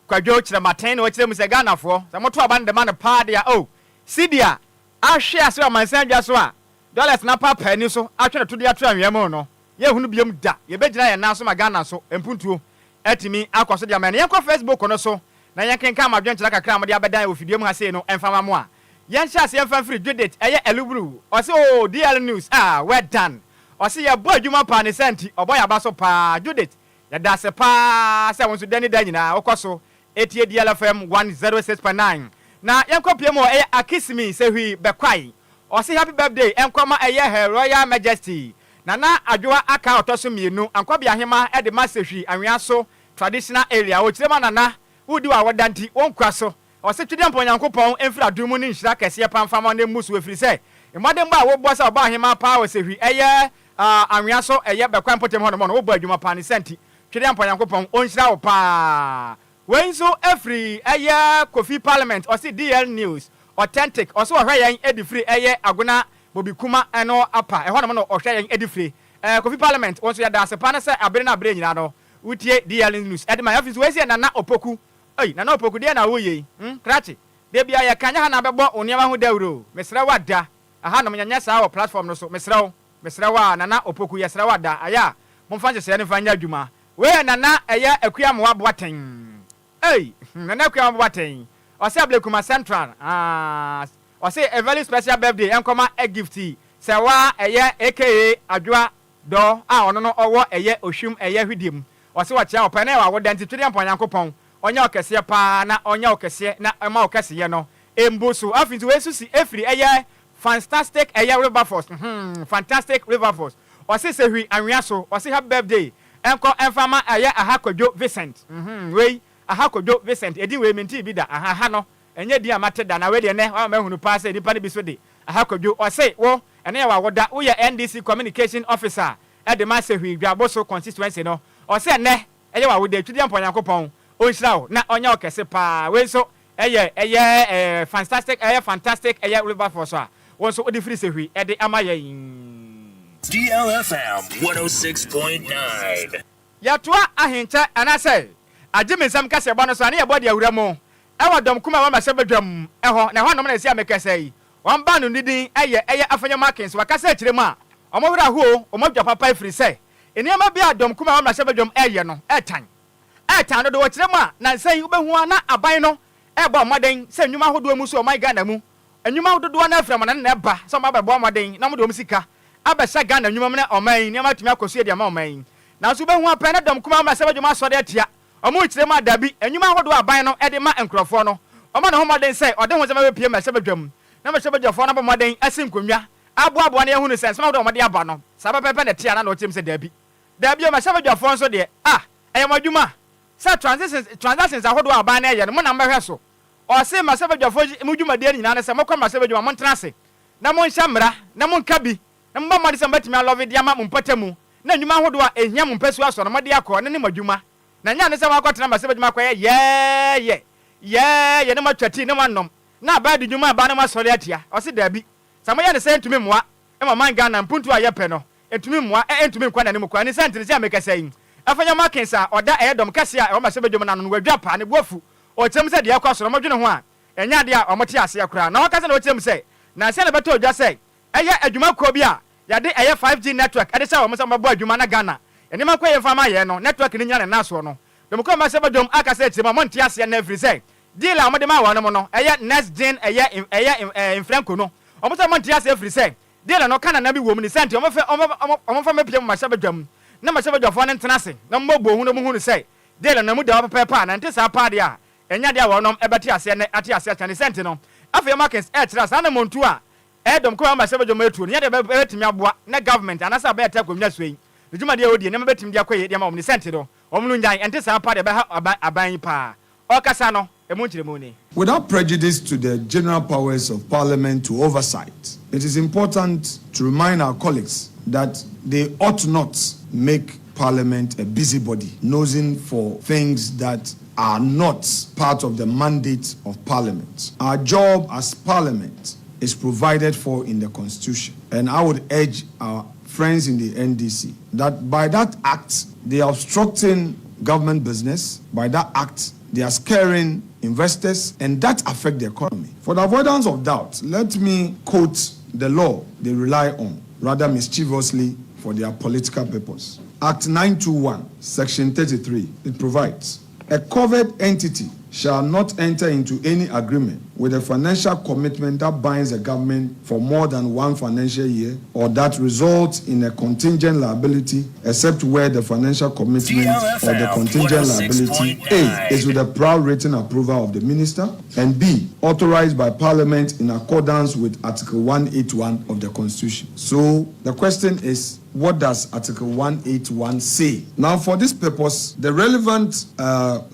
Kwadwo Kyerematen na ɔkyerɛ mu sɛ Ghanafoɔ sɛ moto aba no de ma no paa deɛ a oh, cedi a ahwe ase wɔ amansan dwa so a dollars no apaapaa ani so atwe ne to de ato anwea mu no yɛnhunu biom da, yɛbɛgyina yɛn nan so ma Ghana nso mpuntuo atumi akɔ so de ama yɛn. Yɛnkɔ Facebook no so na yɛnkenkan mo adwenkyerɛ kakra a mode abɛdan wɔ fidua mu ha sei no mfa mma mo a. Yɛnhyɛ aseɛ mfa mfiri Judith ɛyɛ Elubru, ɔse oo DL News ah well done, ɔse yɛbɔ adwuma paa ne saa nti ɔbɔ yɛn aba so paa, Judith yɛda ase paa sɛ wo nso da ne da nyinaa wokɔ so tie DL FM 106.9. Na yɛnkɔ pie mu wɔ ɛyɛ Akisimi Sehwi Bɛkwae, ɔse happy birthday nkɔ ma ɛyɛ Her Royal Majesty Nana Adwoa Aka ɔtɔ so mmienu, Ankɔbeahema de ma Sehwi Anwea so. Traditional Area. Ɔkyerɛ mu a Nana woredi w'awoda nti wo nkwa so. Ɔse Twedeampɔn Nyankopɔn mfiri adom mu ne nhyira kɛseɛ paa mfa ma wo na mmu so ɛfiri sɛ mmɔdenbɔ a wobɔ sɛ ɔbaa hemaa paa wɔ Sehwi ɛyɛ anwea so ɛyɛ Bɛkwae mpɔtam hɔ nom no wobɔ adwuma paa ne saa nti Twedeampɔn Nyankopɔn ɔnhyira wo paa. Wei nso firi ɛyɛ Kofi Parliament ɔse DL News Authentic ɔse ɔhwɛ yɛn ɛde firi ɛyɛ Agona Bobikuma ɛno apa ɛhɔ nom na ɔhwɛ yɛn ɛde fire. Kofi Parliament wo nso yɛda ase paa ne sɛ abere ne abere nyinaa no wotie DL News ɛde ma yɛn. Afei nso wei nso yɛ Nana Opoku Ei Nana Opoku deɛn na woreyɛ yi hmm krakye da biara yɛka nyɛ ha na abɛbɔ wo nneɛma ho dawuro o mesrɛ wo ada ahanom yɛnyɛ saa wɔ platform no so mesrɛ wo mesrɛ wo aa Nana Opoku yɛsrɛ wo ada ayɛ a momfa nhyehyɛeɛ no mfa nyɛ adwuma wei yɛ Nana ɛyɛ Akua Amoah Boateng ei hmm Nana Akua Amoah Boateng ɔsɛ Ablekuma Central aah ɔse a very special birthday ɛnkɔma Gifty Sɛwa ɛyɛ aka Adwoa Dɔ a ɔno no ɔwɔ ɛyɛ ohwim ɛyɛ hwedeɛ mu. Ɔse ɔkyea ɔpɛ na ɛwɔ awoda nti twedeɛ mpa Nyankopɔn ɔnyɛ wo kɛseɛ paa na ɔnyɛ wo kɛseɛ na ɔma wo kɛseyɛ no mbu so. Afei nso wei nso si ɛfiri ɛyɛ Fanstastic ɛyɛ Wilberforce hmm Fantastic Wilberforce ɔse sɛ hwi anwea so ɔse happy birthday ɛnkɔ ɛmfa ma ɛyɛ Aha Kwadwo Vincent hmm wei Aha Kwadwo Vincent edin wei mentee bi da aha aha no ɛnyɛ din a mate da na wei deɛ nnɛ wama mahunu paa sɛ nnipa no bi so de Aha Kwadwo, ɔse wo ɛno yɛ w'awoda, woyɛ NDC Communication Officer de ma Sehwi Dwaboso Constituency no, ɔse ɛnnɛ ɛyɛ w'awoda, Twudiampɔ Nyankopɔn ɔnhyira wo na ɔnyɛ wo kɛse paa, wei nso ɛyɛ ɛyɛ ɛɛ fantastic ɛyɛ fantastic ɛyɛ Wilberforce a wo nso wode firi Sehwi de ama yɛn. DLFM 106.9. Yɛtoa ahenkyɛ anaasɛ agye me nsam kaseɛbɔ no so a ne yɛbɔ de awura mu wɔ dɔm kumaa a wɔama sɛ badwam hɔ, na ɛhɔnom na ɛsɛ a mekasa yi. Wɔn baanu no din yɛ ɛyɛ Afenyo Markins. Wɔakasa akyerɛ mu a, wɔn werɛ ahow, wɔn adwa papa ɛfiri sɛ nneɛma bi a dɔm kumaa a wɔama sɛ badwam reyɛ no tan. Ɛtan dodo. Wɔkyerɛ mu a, nnansa yi wobɛhu ara na aban no rebɔ mmɔden sɛ nnwuma ahodoɔ mu so ɔman Ghana mu nnwuma dodoɔ no ara firi amanɔne na ɛba sɛ wɔabɛbɔ mmɔden na wɔde wɔn sika abɛhyɛ Ghana nnwuma mu na ɔman yi nneɛma atumi akɔ so yie de ama ɔman yi. Nanso wobɛhu ara pɛ na dɔm kumaa a wɔama sɛ badwam asɔre atia Wɔrekyerɛ mu a, dabi, nnwuma ahodoɔ a aban no de ma nkurɔfoɔ no, wɔmmɔ ne ho mmɔden sɛ ɔde ho nsɛm bɛpue mmarahyɛbadwam, na mmarahyɛbadwafoɔ no abɔ mmɔden asi nkonnwa aboaboa na yɛahunu sɛ nsɛm ahodoɔ a wɔde aba no, saa pɛpɛɛpɛ na ɛte anaa na wɔkyerɛ mu sɛ dabi. Dabi o, mmarahyɛbadwafoɔ nso deɛ, ah, ɛyɛ mo adwuma sɛ transitions, transactions ahodoɔ a aban no reyɛ no, mo na mobɛhwɛ so. Ɔse mmarahyɛbadwafoɔ mo dwumadie no nyinaa ne sɛ mokɔ mmarahyɛbadwam a montena ase na monhyɛ mmara na monka bi na mommɔ mmɔden sɛ mobɛtumi alɔve de ama mo mpɔtamu na nnwuma ahodoɔ a ɛhia mo mpasua soɔ no mode akɔ, ɛno ne mo adwuma. Na ɛnyɛ ade sɛ moakɔtena mmarahyɛbadwam akɔyɛ yɛɛyɛ, yɛɛyɛ na moatwa tii na moanom, na aban de nnwuma aba na moasɔre atia. Ɔse daabi, sɛ moyɛ no saa ɛntumi mmoa ma ɔman Ghana mpuntuo a yɛpɛ no, ɛntumi mmoa, ɛ ɛntumi nkɔ n'anim koraa. Ne saa nti no, sɛ mekasa yi, Afanya Markins a ɔda ɛyɛ dɔm kɛseɛ a ɛwɔ mmarahyɛbadwam no ano no, wadwa paa, ne bo afu. Ɔkyerɛ mu sɛ deɛ ɛrekɔ so no, wɔdwene ho a, ɛnyɛ adeɛ a wɔte aseɛ koraa. Na ɔkasa na ɔkyerɛ mu sɛ, nansa na ɛbɛtɔ dwa sɛ ɛyɛ adwuma kuo bi a yɛde ɛyɛ 5G network de hyɛ wɔn sɛ wɔbɛbɔ adwuma na Ghana nneɛma nkɔ yie mfa mma yɛn no, network no nnyina ne nan soɔ no. Dɔmkuo mma sɛ badwam akasa akyire mu a wɔnte aseɛ nnɛ ɛfiri sɛ deal a wɔde maa wɔnom no ɛyɛ next gen ɛyɛ ɛyɛ mfrɛnko no. Wɔn sɛ wɔnte aseɛ ɛfiri sɛ deal no ka nana bi wɔ mu ne saa nti wɔmfa wɔmfa mmɛpie mu mmarahyɛbadwam na mmarahyɛbadwafoɔ no ntena ase na wɔmmɔbɔ hu na wɔhunu sɛ deal no ɛmu da hɔ pɛpɛɛpɛ a na ɛnte saa paa deɛ a ɛnyɛ adeɛ a wɔnom ɛbɛte aseɛ nnɛ ate aseɛ akyena ne saa nti no afei Markins ɛrekyerɛ saa anammɔntuo a Ɛyɛ dɔm kumaa ma sɛ bɛdwom atuo no nyɛ deɛ ɛbɛtumi aboa na government anaasɛ aban a ɛte akonnwa soɔ yi ne dwumadie a ɔdie nneɛma bɛtumi de akɔ yie de ama wɔn ne sɛnti no wɔn no nyan ɛnte saa paa deɛ ɛbɛha aban aban yi paa ɔrekasa no ɛmu nkyerɛmu ni. Without prejudice to the general powers of Parliament to oversight, it is important to remind our colleagues that they ought not make Parliament a busybody nosing for things that are not part of the mandate of Parliament. Our job as Parliament is provided for in the Constitution, and I would urge our friends in the NDC that by that act, they are obstructing government business. By that act, they are scaring investors, and that affect the economy. For the avoidance of doubt, let me quote the law they rely on, rather mischievously for their political purpose. Act 921, Section 33, it provides, a covered entity shall not enter into any agreement with a financial commitment that binds the government for more than one financial year or that results in a contingent liability except where the financial commitment or the contingent liability A is with the prior written approval of the minister and B authorized by parliament in accordance with Article 181 of the Constitution. So the question is, What does Article 181 say? Now, for this purpose, the relevant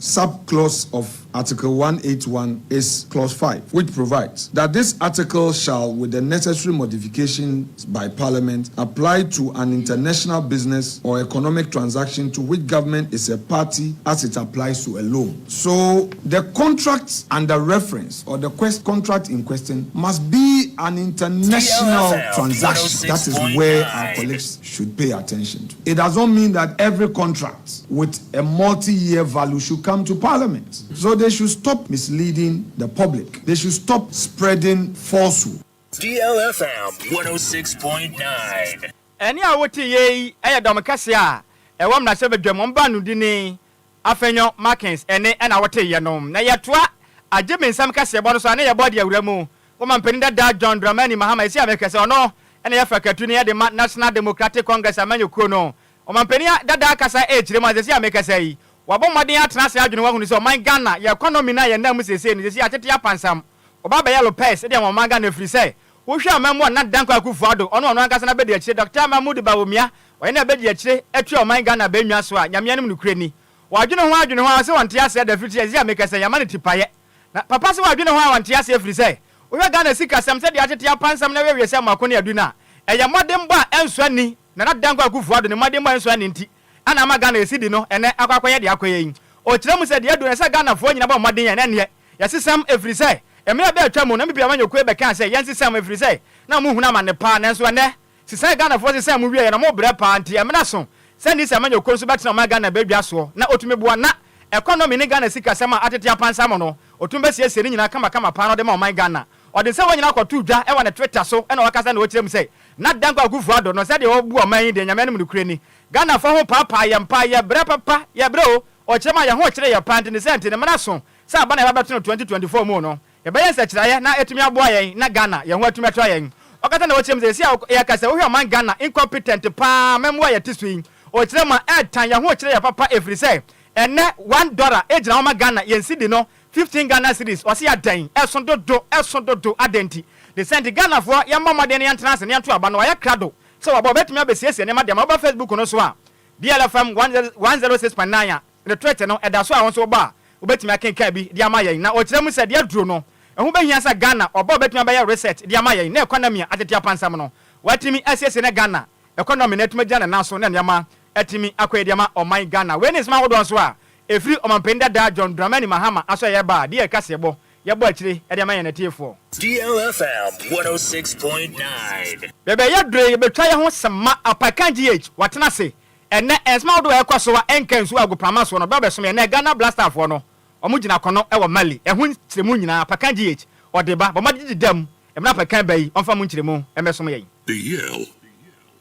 sub-clause of Article 181 is Clause 5, which provides that this article shall, with the necessary modifications by Parliament, apply to an international business or economic transaction to which government is a party as it applies to a loan. So, the contract under reference or the quest contract in question must be an international transaction. That is where our colleagues should pay attention to. It does not mean that every contract with a multi-year value should come to Parliament. So they should stop misleading the public. They should stop spreading falsehood. DLFM 106.9. Ɛnne a wote yei yɛ dɔm kɛseɛ a ɛwɔ mmarahyɛbadwam wɔn baanodini Afenyo Markins nne na woteeɛ no. Na yɛtoa Agye Me Nsam kaseɛbɔ no so a na yɛbɔ de awura mu wɔ Mampanin dada John Dramani Mahama ɛsi a mehwɛ sɛ ɔno na yɛ frakatuni de ma National Democratic Congress amanyɔkuo no. Ɔmampanin dada kasa rekyerɛ mu a seesei a mekasa yi wabɔ mmɔden atena ase adwene ho ahunu sɛ ɔman Ghana yɛ economy no a yɛnam mu seesei no seesei atete apansam Ɔba bɛyɛ Lopez de ama ɔman Ghana ɛfiri sɛ wohwɛ amammuo a Nana Dankwa Akufo Addo ɔne ɔno ankasa n'abadiakyire Dɔkta Mahmood Bawumia ɔyɛ n'abadiakyire atua ɔman Ghana abannwa so a Nyame anim nokorɛ ni Wadwene ho adwene ho ara sɛ ɔnte aseɛ da firi sɛ ɛsɛ a meka sɛ yɛama no tipaeɛ na papa sɛ wadwene ho a ɔnte aseɛ firi sɛ wohwɛ Ghana sikasɛm sɛdeɛ atete apansam na awiawie sɛ mako ne adu no a ɛyɛ mmɔdenbɔ a ɛnsɔ ani Nana Dankwa Akufo Addo ne mmɔdenbɔ a ɛnsɔ ani nti na ama Ghana yɛsi no ɛnɛ akɔ akɔyɛ deɛ akɔyɛ yi. Ɔkyerɛ mu sɛ deɛ adu no ɛsɛ sɛ Ghanafoɔ nyina bɔ mmɔden ɛnɛ neɛ yɛsesam ɛfiri sɛ mmerɛ bi a atwa mu no NPP amanyɔkuo yi bɛkaa sɛ yɛnsesam ɛfiri sɛ na wɔn hunu amane paa nanso ɛnɛ sesae Ghanafoɔ sesaa mu wieɛ no wɔn brɛ paa nti ɛmena so sɛ NDC amanyɔkuo nso bɛtena ɔman Ghana badwa soɔ na ɔtumi boa na economy ne Ghana sikasɛm a atete apansam no ɔtumi bɛsiesie ne nyinaa kamakama paa na ɔde ma ɔman Ghana. Ɔde nsɛm wɔ nyinaa kɔtoo dwa wɔ ne Twitter so na ɔkasa na ɔkyerɛ mu sɛ na Dankwa Akufo Addo no sɛdeɛ ɔbu ɔman yi deɛ Nyame anim nokorɛ ni Ghanafoɔ ho paapaa yɛn paa yɛbrɛ papa yɛbrɛ o ɔkyerɛ mu a yɛn ho kyere yɛn paa nti ne sɛ nti ne mmara so sɛ aba na yɛba bɛto no 2024 mu no yɛbɛyɛ nsɛkyerɛeɛ na atumi aboa yɛn na Ghana yɛn ho atumi atɔ yɛn. Ɔkasa na ɔkyerɛ mu sɛ seesei a yɛka sɛ wohwɛ ɔman Ghana incompetent paa amammuo a yɛte so yi ɔkyerɛ mu a ɛɛtan yɛn ho kyere yɛn papa ɛfiri sɛ ɛnnɛ one dollar gyina hɔ ma Ghana yɛn cedi no 15 Ghana cedis ɔse adɛn ɛso dodo ɛso dodo adɛn nti ne sɛ nti Ghanafoɔ yɛmmɔ mmɔden na yɛntena ase na yɛnto aba no wayɛ krado sɛ waba ɔbɛtumi abɛsiesie nneɛma de ama woba Facebook no so a DLFM 106.9 a ne tweet no ɛda so a wo nso wobɔ a wobɛtumi akenkan bi de ama yɛn na ɔkyerɛ mu sɛ deɛ aduro no ɛho bɛhia sɛ Ghana ɔba a ɔbɛtumi abɛyɛ research de ama yɛn na economy a atete apansam no watumi asiesie na Ghana economy no atumi agyina ne nan so na nneɛma atumi akɔ yie de ama ɔman Ghana. Wei ne nsɛm ahodoɔ nso a ɛfiri Ɔmanpanin dada John Dramani Mahama aso a yɛba a deɛ kaseɛbɔ yɛbɔ akyire de ama yɛn atiefoɔ. DLFM 106.9. Baabi a yɛaduru yi, yɛbɛtwa yɛn ho sema Apakan GH, watena ase ɛnnɛ, nsɛm ahodoɔ a ɛrekɔ so a ɛnka nsuo agoprama soɔ no, ɔbɛba abɛsom yɛn. Ɛnnɛ, Ghana Black-Starfoɔ no, wɔgyina akɔnɔ wɔ Mali. Ɛho nkyerɛmu nyinaa, Apakan GH, ɔde ba. Bɔ mmɔden gyegye da mu, mmerɛ Apakan ba yi, ɔmfa mu nkyerɛmu mmɛsom yɛn. DL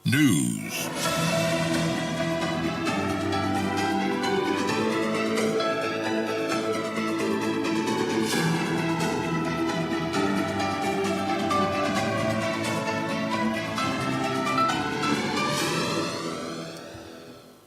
News.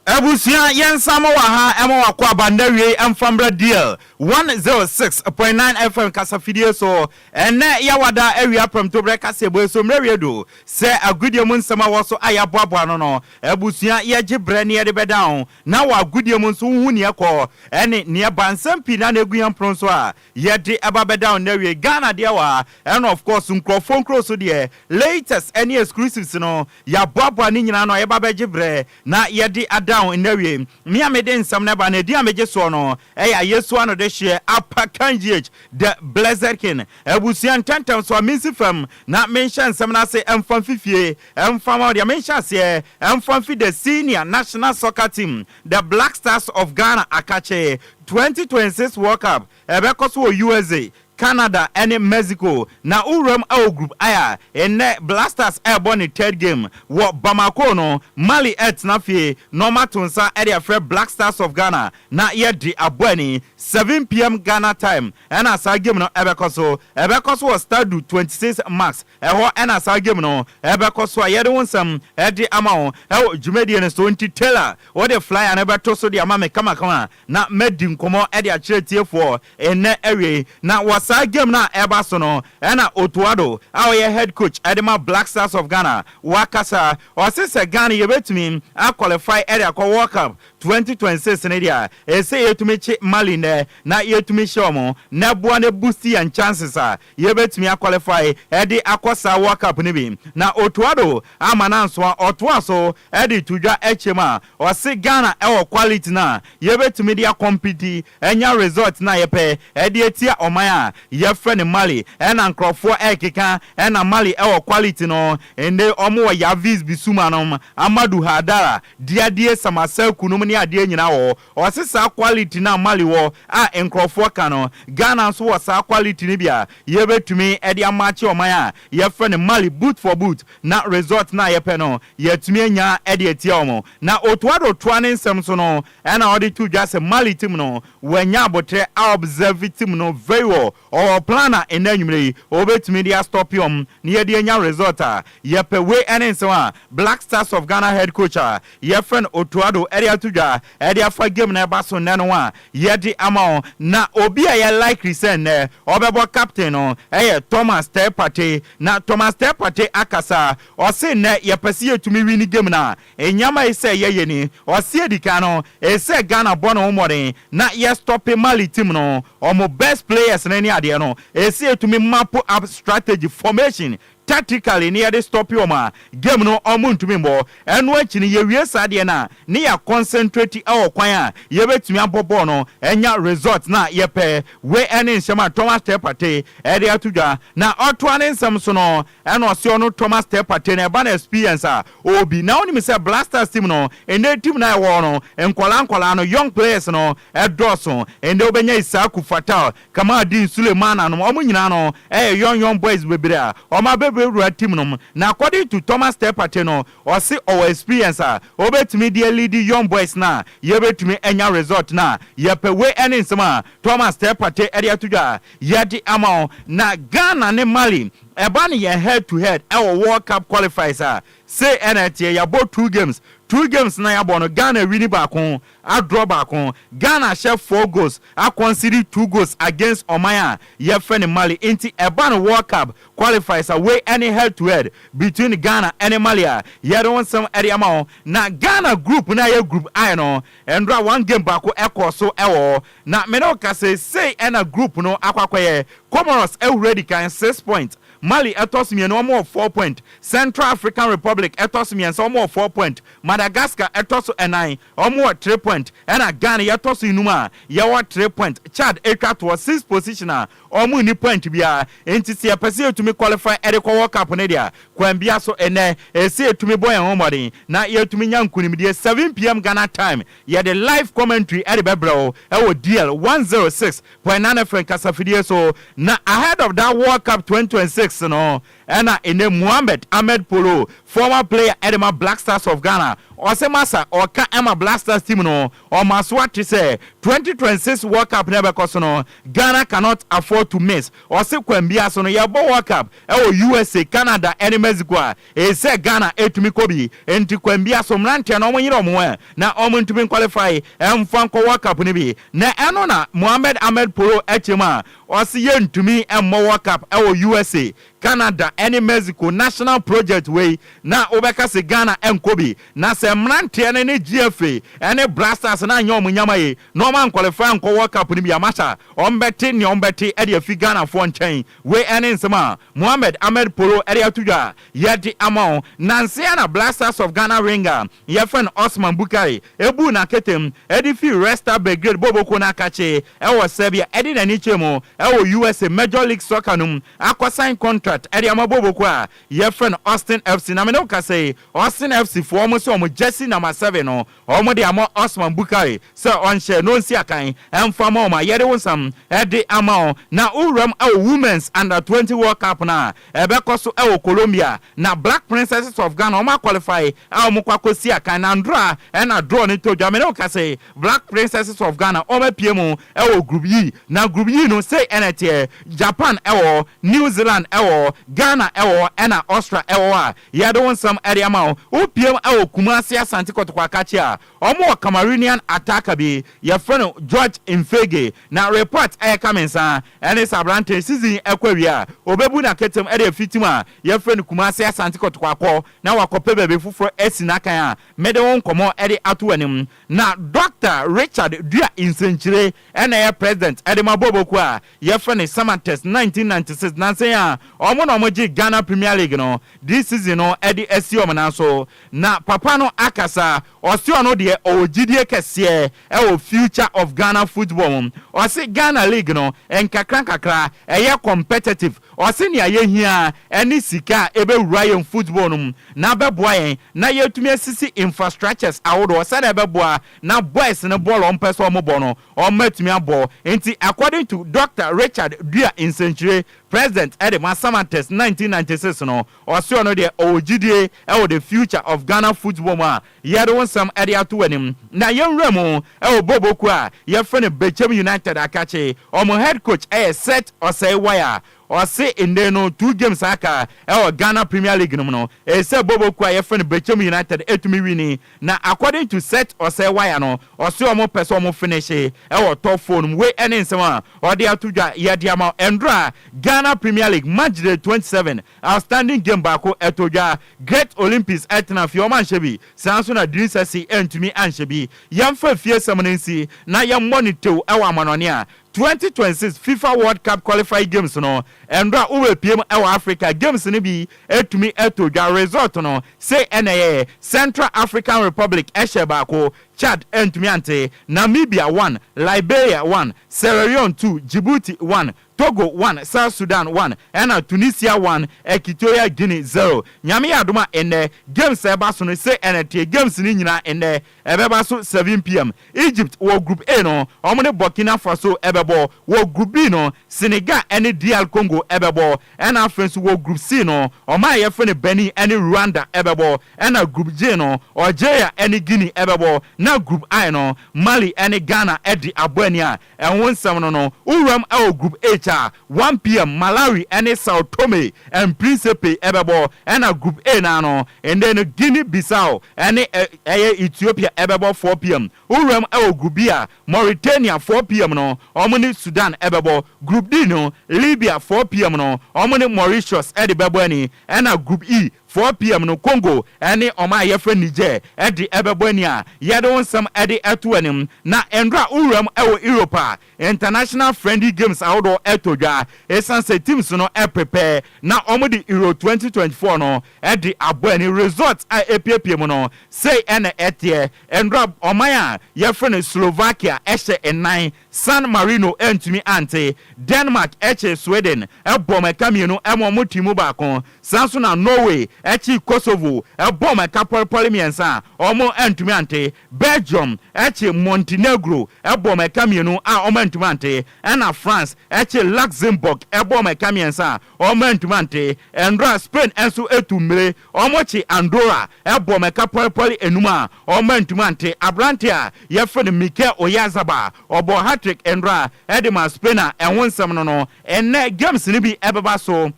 Abusua yɛnsa mo wɔ ha ɛma wakɔ aba nnɛ wiei ɛmfa mmra DL 106.9 FM kasafidie so ɛnnɛ yawada awia prɛmtoberɛ kaseɛbɔ so mmerɛ wie do sɛ agodie mu nsɛm a wɔ so a yɛaboaboa ano no abusua yɛgye berɛ ne yɛde bɛda ho na wɔ agodie mu nso wohu neɛ ɛkɔ ɛne neɛ ba nsɛm pii na na ɛgu yɛn pono so a yɛde ɛba bɛda ho nnɛ wiei Ghana deɛ wɔ ha ɛna of course nkurɔfoɔ nkuro so deɛ latest ɛne exclusives no yɛaboaboa ne nyinaa ano a yɛba bɛgye berɛ na yɛde ada ho nnɛ awiei. Me a mede nsɛm no ba no, edin a megye soɔ no yɛ Ayesu Anodehyeɛ Apakangyh, The Blessed King. Abusua, ntɛmntɛm so a mensi fam na menhyɛ nsɛm no ase mfa mfi fie mfa mma wo deɛ, menhyɛ aseɛ mfa mfi The Senior National Soccer Team, The Black Stars of Ghana akakye 2026 World Cup ɛbɛkɔ so wɔ USA, Canada ne Mexico na owuram wɔ Group I a nnɛ Blasters rebɔ ne third game wɔ Bamako no, Mali retena fie na wɔato nsa de afrɛ Black Stars of Ghana na yɛde abɔ ani. 7pm Ghana time na saa game no bɛkɔ so. Ɛbɛkɔ so wɔ Stade du 26 Mars, ɛhɔ na saa game no bɛkɔ so a yɛde wo nsɛm de ama wo wɔ dwumadie no so. Nti Taylor wode flyer no bɛto so de ama me kamakama na madi nkɔmmɔ de akyerɛ atiefoɔ nnɛ awiei na wɔ. saa game no a ɛba so no, ɛna Otto Addo a ɔyɛ head coach de ma Black Stars of Ghana wakasa. Ɔse sɛ Ghana yɛbɛtumi a qualify de akɔ World Cup 2026 no deɛ a, ɛsɛ yɛtumi kye Mali nnɛ na yɛtumi hyɛ wɔn na ɛboa na ɛboost yɛn chances a yɛbɛtumi a qualify de akɔ saa World Cup no bi. Na Otto Addo amma no ansoa, ɔtoaa so de to dwa kyerɛ mu a, ɔse Ghana wɔ quality no a yɛbɛtumi de a compete anya result no a yɛpɛ de atia ɔman a yɛfrɛ no Mali. Ɛna nkorɔfoɔ ɛrekeka ɛna Mali wɔ quality no, nnɛ wɔn wɔ Yavis Bissouma nom, Amadou Haidara, Diadie Samaseku nom ne adeɛ nyinaa wɔ hɔ. Ɔse saa quality no a Mali wɔ a nkorɔfoɔ ka no, Ghana nso wɔ saa quality no bi a yɛbɛtumi de amakye ɔman a yɛfrɛ no Mali boot for boot na result no a yɛpɛ no yɛatumi anya de atia wɔn. Na Otto Addo toa ne nsɛm so no ɛna ɔde too dwa sɛ Mali team no wanya aboterɛ a observe team no very well, ɔwɔ plan a nnɛ anwummerɛ yi ɔbɛtumi de astɔpe wɔn na yɛde anya result a yɛpɛ. Wei ɛne nsɛm a Black Stars of Ghana head coach a yɛfrɛ no Otto Addo de ato dwa de afa game no a ɛba so nnɛ no ho a yɛde ama wo. Na obi a ɛyɛ likely sɛ nnɛ ɔbɛbɔ captain no yɛ Thomas Teh Partey. Na Thomas Teh Partey akasa, ɔse nnɛ yɛpɛ sɛ yɛtumi wini game no a, nneɛma a ɛsɛ yɛyɛ ni. Ɔse edikan no, ɛsɛ Ghana bɔ ne ho mmɔden na yɛ stope Mali team no, wɔn best players no ne adeɛ no, ɛsɛ yɛtumi map up strategy, formation Tactically ne yɛde stop wɔn a, game no wɔn ntumi mmɔ. Ɛno akyi no yɛwie saa deɛ no a, ne yɛ concentrate wɔ kwan a yɛbɛtumi abɔ bɔɔl no anya result no a yɛpɛ. Wei ne nsɛm a Thomas Teh Partey de ato dwa. Na ɔtoa ne nsɛm so no, ɛna ɔse ɔno Thomas Teh Partey no ɛba no experience a ɔwɔ bi. Na wonim sɛ Blasters team no, ɛnnɛ team no a ɛwɔ hɔ no, nkwadaa nkwadaa no, young players no dɔɔso. Ɛnnɛ wobɛnya Issahaku Fatal, Kamaldeen Sulemana nom, wɔn nyinaa no yɛ young young boys bebree a wɔn abɛwurawura team no mu. Na according to Thomas Teh Partey no, ɔse ɔwɔ experience a ɔbɛtumi de alidi young boys no a yɛbɛtumi anya result no a yɛpɛ. Wei ne nsɛm a Thomas Teh Partey de ato dwa a yɛde ama wo. Na Ghana ne Mali ɛba no yɛn head to head ɛwɔ World Cup qualifies a, sei ɛna ɛteɛ, yɛabɔ two games, two games no a yɛabɔ no Ghana wini baako, Adraw baako, Ghana ahyɛ four goals, akɔnsidi two goals against ɔman a yɛfrɛ no Mali nti ɛba no World Cup qualifiers a wei ɛne head to head between Ghana ɛne Mali a yɛde wo nsɛm ɛde ama wo. Na Ghana group no a ɛyɛ group I no ɛndora one game baako ɛkɔɔ so ɛwɔ hɔ na me ne wo ka seisei ɛna group no akɔ akɔyɛ Comoros ahuri adi kan six point, Mali ɛtɔ so mmienu wɔn wɔ four point, Central African Republic ɛtɔ so mmiɛnsa wɔn wɔ four point, Madagascar ɛtɔ so ɛnan Wɔn wɔ three point ɛna Ghana yɛtɔ so nnum a yɛwɔ three point, Chad atwa toɔ sixth position a wɔn nni point biara nti sɛ yɛpɛ sɛ yɛtumi qualify ɛde kɔ World Cup no deɛ a kwan biara so ɛnnɛ ɛsɛ yɛtumi bɔ yɛn ho mmɔden na yɛtumi nya nkunimdie 7pm Ghana time yɛde live commentary ɛde bɛbrɛ wo ɛwɔ DL 106.9 FM kasafidie so na ahead of that World Cup 2026 no Ɛna ene Mohammed Ahmed Polo, former player de ma Black Stars of Ghana, ɔse masa ɔka ma Black Stars team no, ɔma so ate sɛ 2026 World Cup no ɛbɛkɔ so no, Ghana cannot afford to miss. Ɔse kwan biara so no yɛbɔ World Cup ɛwɔ USA, Canada ɛne Mexico a, ɛsɛ Ghana ɛtumi kɔ bi. Enti kwan biara so mmeranteɛ no wɔnyere wɔn ho na wɔntumi nqualify ɛmfa nkɔ World Cup no bi. Na ɛno na Mohammed Ahmed Polo ɛkyerɛ mu a ɔse yɛntumi mmɔ World Cup ɛwɔ USA, Canada ne Mexico national project wei na wobɛka se Ghana nkɔ bi na sɛ mmeranteɛ no ne GFA ne Black Stars no anyɛ wɔn nyama yei na wɔn anqualify ankɔ World Cup no bi a masa wɔn bɛte nea wɔn bɛte de afi Ghanafoɔ nkyɛn. Wei ne nsɛm a Mohammed Ahmed Polo de ato dwa a yɛde ama wo. Nansa yi ara na Black Stars of Ghana winger yɛfrɛ no Osman Bukari buu n'aketem de fii Red Star Belgrade bɔbɔkuo no akakye wɔ Serbia de n'ani kyerɛ mu wɔ USA Major League Soccer no mu akɔ sign contract de ama bɔbɔkuo a yɛfrɛ no Austin FC. Na me ne wo kasa yi, Austin FC foɔ wɔn se wɔn jersey number 7 no wɔn de ama Osman Bukari sɛ ɔnhyɛ na ɔnsi akan mfa ma wɔn a yɛde wo nsam de ama wo. Na wo wuram wɔ Women's Under 20 World Cup no a ɛbɛkɔ so wɔ Colombia na Black Princesses of Ghana wɔn aqualify a wɔn kɔ akɔsi akan na ndora ɛna draw no tɔ dwa. Me ne wo kasa yi, Black Princesses of Ghana wɔn apue mu wɔ Group E na Group E no sei ɛna ɛteɛ, Japan wɔ hɔ, New Zealand wɔ hɔ. ɛwɔ hɔ, Ghana ɛwɔ hɔ ɛna Austria ɛwɔ hɔ a yɛde wo nsɛm ɛde ama wo. Wopiem ɛwɔ Kumasi Asante Kɔtɔkɔ Akakye a, wɔn wɔ Cameroonian attacker bi, yɛfrɛ no George Mfegue. Na report ɛreka me nsa ɛne sɛ aberante yi season yi ɛkɔ awie a, ɔbɛbu n'aketem ɛde afi team a yɛfrɛ no Kumasi Asante Kɔtɔkɔ akɔ na wakɔpɛ baabi foforɔ asi n'akan a mede wo nkɔmmɔ de ato w'anim. Na Dɔkta Richard Dua Nsenkyire na ɛyɛ President de ma bɔɔlbɔ kuo a yɛfrɛ no Samartex 1996 nansa yi a wɔn na wɔgye Ghana Premier League no this season no de asi wɔn nan so. Na papa no akasa, ɔse ɔno deɛ ɔwɔ gyidie kɛseɛ wɔ future of Ghana football mu. Ɔse Ghana league no nkakra nkakra ɛyɛ competitive. Ɔse nea yɛhia ne sika a ɛbɛwura yɛn football no mu na abɛboa yɛn na yɛatumi asisi infrastructures ahodoɔ sɛdeɛ ɛbɛboa na boys no bɔɔl a wɔpɛ sɛ wɔbɔ no wɔatumi abɔ. Nti according to Doctor Richard Duah Nsenkyire, President de ma Samartex 1996 no, ɔse ɔno deɛ ɔwɔ gyidie wɔ the future of Ghana football mu a yɛde wo nsɛm de ato w'anim. Na yɛnwura mu wɔ bɔɔlbɔ kuo a yɛfrɛ no Bechem United Akakye, wɔn head coach yɛ Seth Osei Waya. Ɔse nnɛ no two games a aka wɔ Ghana Premier League no mu no, ɛsɛ bɔɔlbɔ kuo a yɛfrɛ no Bechem United tumi wini. Na according to Seth Osei Waya no, ɔse wɔn pɛ sɛ wɔn finish wɔ top four no mu. Wei ne nsɛm a ɔde ato dwa yɛde ama wo. Ɛndora Ghana Premier League matchday 27 outstanding game baako ɛtɔ dwa. Great Olympics tena fie, wɔn anhyɛ bi. Saa nso na Dreams SC antumi anhyɛ bi. Yɛmfa afiesɛm no nsi na yɛmmɔ no tew wɔ amanɔne a 2026 FIFA World Cup qualifying games no, ɛndɔ a wobɛpiem wɔ Africa games no bi atumi atɔ dwa. Result no, sei na ɛyɛɛ, Central African Republic hyɛɛ baako, Chad antumi ante, Namibia 1, Liberia 1, Sierra Leone 2, Djibouti 1, Togo 1, South Sudan 1, ɛna Tunisia 1, Equatorial Guinea 0. Nyame yɛ adom a nnɛ, games a ɛba so no, sei na ɛteɛ, games no nyinaa nnɛ, ɛbɛba so 7pm. Egypt wɔ Group A no, wɔn ne Burkina Faso bɛbɔ. Wɔ Group B no, Senegal ne DR Congo bɛbɔ. Ɛna afei nso wɔ Group C no, ɔman a yɛfrɛ no Benin ne Rwanda bɛbɔ. Ɛna Group J no, Algeria ne Guinea bɛbɔ. Na Group I no, Mali ne Ghana de abɔ ani a ɛho nsɛm no no. Wowuram wɔ Group H a, 1 pm, Malawi ne Sao Tome and Principe bɛbɔ. Ɛna Group A no ara no, ndɛ no Guinea Bissau ne ɛyɛ Ethiopia bɛbɔ 4 pm. Wowuram wɔ Group B a, Mauritania 4 pm no, wɔn ne Sudan bɛbɔ. Group D no, Libya 4 pm no, wɔn ne Mauritius de bɛbɔ ani. Ɛna Group E, 4 pm no, Congo ne wɔn a yɛfrɛ Niger de bɛbɔ ani a yɛde wo nsɛm de to anim. Na nnora wowuram wɔ Europe a, International friendly games ahodoɔ tɔ dwa esiane sɛ teams no prepare na wɔde Euro 2024 no de abɔ ani. Results a ɛrepiapia mu no, sei na ɛteɛ, Nnora ɔman a yɛfrɛ no Slovakia hyɛ nnan, San Marino antumi ante, Denmark kyee Sweden bɔɔ wɔn ɛka mmienu ma wɔn mu baako, saa nso na Norway kyee Kosovo bɔɔ wɔn ɛka pɔlepɔle mmiɛnsa a wɔantumi ante. Belgium kye Montenegro bɔɔ wɔn ɛka mmienu a wɔantumi ante, ɛna France kye Luxembourg bɔɔ wɔn ɛka mmiɛnsa a wɔantumi ante. Ɛnora Spain nso tu mmire, wɔkye Andorra bɔɔ wɔn ɛka pɔlepɔle enum a wɔantumi ante. Aberante a yɛfrɛ no Mikel Oyarzabal, ɔbɔɔ hat-trick ɛnora de maa Spain a ɛho nsɛm no no, ɛnnɛ games no bi bɛba so.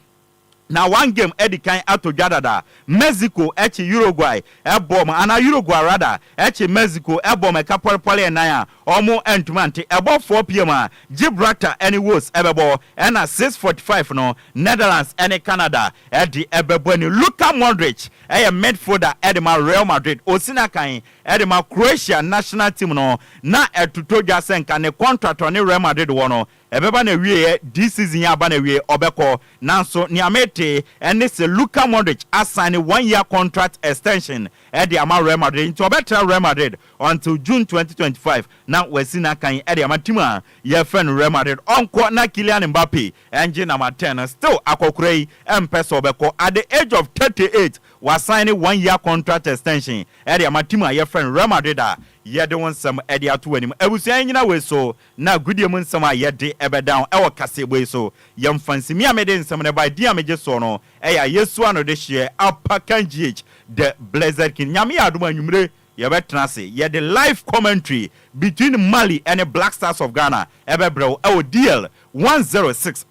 Na one game adi kan atɔ dwa dada, Mexico kye Uruguay bɔɔ mu, anaa Uruguay rather kye Mexico bɔɔ mu ɛka pɔlepɔle nnan a wɔn antumi ante. Ɛbɔ 4pm a, Gibraltar ne Wales bɛbɔ, ɛna 6:45 no, Netherlands ne Canada de bɛbɔ ani. Luka Modric yɛ midfielder de ma Real Madrid, ɔsi n'akan de ma Croatia national team no, na ɛtotɔ dwa sɛ nka ne contract a ɔne Real Madrid wɔ no Ɛbɛba n'awieɛ, this season yi aba n'awieɛ, ɔbɛkɔ. Nanso nea mete ne sɛ Luka Modric asaene one year contract extension de ama Real Madrid, nti ɔbɛtra Real Madrid until June 2025 na wasi n'akan de ama team a yɛfrɛ no Real Madrid. Ɔnkɔ na Kylian Mbappe ngye number 10 no, still akɔkora yi mpɛ sɛ ɔbɛkɔ. At the age of 38, wasaene one year contract extension de ama team a yɛfrɛ no Real Madrid a yɛde wo nsɛm de ato w'anim. Abusua yɛnyina wei so Na agodie mu nsɛm a yɛde bɛda wo wɔ kaseɛbɔ yi so. Yɛmfa nsi. Me a mede nsɛm no bae, din a megye soɔ no yɛ Ayesu Anodehyeɛ Apakan GH, The Blessed King. Nyame yɛ adom a anwummere yɛbɛtena ase. Yɛde live commentary between Mali ne Black Stars of Ghana bɛbrɛ wo wɔ DL 106.9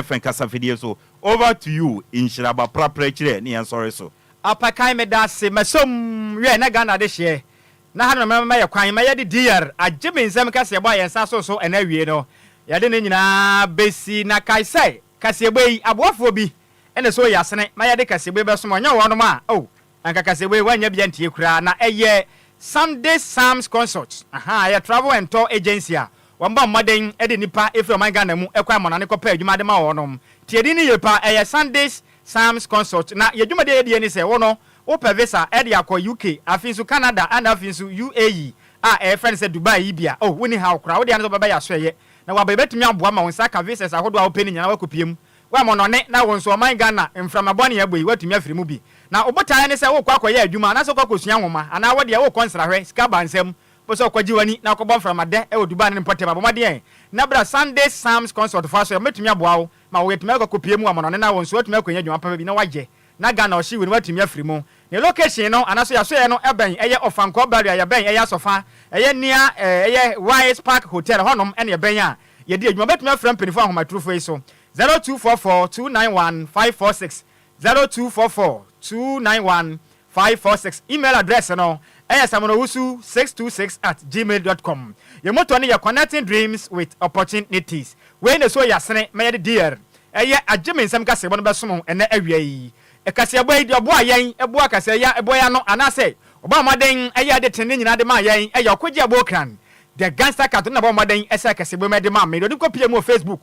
FM kasafidie so. Over to you Nhyiraba prapra kyerɛ ne yɛn sɔre so. Apakan medase masom wiɛ na Ghana adehyeɛ na ha no na mɛma yɛ kwan ma yɛde DR agye me nsam kaseɛbɔ a yɛn nsa so so ɛnɛ awie no yɛde ne nyinaa bɛsi na kae sɛ kaseɛbɔ yi aboafoɔ bi na ɛsɔ yɛ asene ma yɛde kaseɛbɔ yi bɛsom ɔnyɛ wɔnom a oh anka kaseɛbɔ yi woannya bi antie koraa na ɛyɛ Sunday Psalms Consult ahaa ɛyɛ travel and tour agency a wɔn bɔ mmɔden de nnipa firi ɔman Ghana mu kɔ amɔnane kɔpɛ adwuma de ma wɔnom tie din no yie paa ɛyɛ Sundays Psalms Consult na yɛ dwumadi a yɛdie ne sɛ wo no wo pɛ visa de akɔ UK afei nso Canada ɛna afei nso UAE a ɛyɛfrɛ no sɛ Dubai yi bi a oh wonni haw koraa wo deɛ ne sɛ wobɛba yɛ asoɛyɛ na waba yɛbɛtumi aboa ma wo nsa aka visas ahodoɔ a wopɛ no nyinaa wakɔpie mu wɔ amɔnɔne na wo nso ɔman Ghana mframa bɔne a ɛbɔ yi woatumi afiri mu bi na wo botaeɛ ne sɛ wokɔ akɔyɛ adwuma anaasɛ wokɔ akɔsua nwoma anaa wo deɛ wokɔ nsrahwɛ sika ba nsam wopɛ sɛ wokɔgye w'ani na wokɔbɔ mframa dɛ wɔ Dubai ne ne mpɔtam a bɔ mmɔden na bra Sunday Psalms Consult foɔ asoɛyɛ wɔbɛtumi aboa wo ma woatumi akɔ akɔpue mu amɔnɔne na wo nso woatumi akɔnya adwuma papa bi na woayɛ na Ghana ɔhye wei no woatumi afiri mu. Ne location no anaso yasoɛɛ no ɛbɛn ɛyɛ Ɔfankɔɔ barrier yɛbɛn ɛyɛ Asɔfa ɛyɛ near ɛyɛ Wise Park Hotel ɛhɔnom ɛna ɛbɛn a yɛdi adwuma. Wobɛtumi afrɛ mpaninfoɔ ahomatorofoɔ yi so 0244 291 546 0244 291 546 Email address no yɛ samonowusu626 at gmail dot com Yɛn motto no yɛ Connecting Dreams with Opportunities. Wei na ɛsɔ yɛn asene ma yɛde DR ɛyɛ agye me nsɛm kaseɛbɔ no bɛsom wo ɛnnɛ awia yi. Kaseɛbɔ yi, deɛ ɔboaa yɛn boaa kaseɛya boa yi ano anaasɛ ɔbɔɔ mmɔden yɛɛ ade tenenee nyinaa de maa yɛn yɛ Ɔkogye Abokran, The Gangster Cat, ɔno na ɔbɔɔ mmɔden sɛɛ kaseɛbɔ yi mu de maa me. Deɛ ɔde kɔpuee mu wɔ Facebook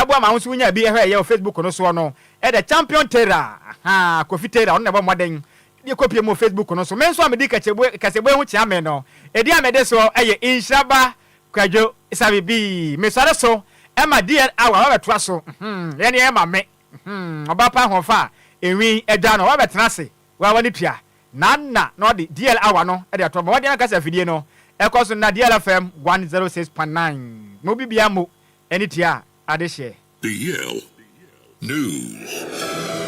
boa maa wo nso wonyaa bi hwɛeɛ wɔ Facebook no soɔ no The Champion Terror, ahaa, Kofi Terror, ɔno na ɛbɔ mmɔden de kɔpie mu wɔ Facebook no so. Me nso a medi kaseɛbɔ yi ho kyea me no, edin a mede soɔ yɛ Nhyiraba Kwadwo Sabi B. Mesɔre so ma DL Hour wabɛtoa so, hmm, yɛn deɛ ɛma me, hmm, ɔbaa pa ahoɔfɛ a enwi adwa no, wabɛtena ase, wawa ne tua, na na na ɔde DL Hour no de ato bɔ mmɔden ankasa afidie no ɛkɔ so na DL FM 106.9 mo bibia mo ani tua adehyeɛ. The Yale News.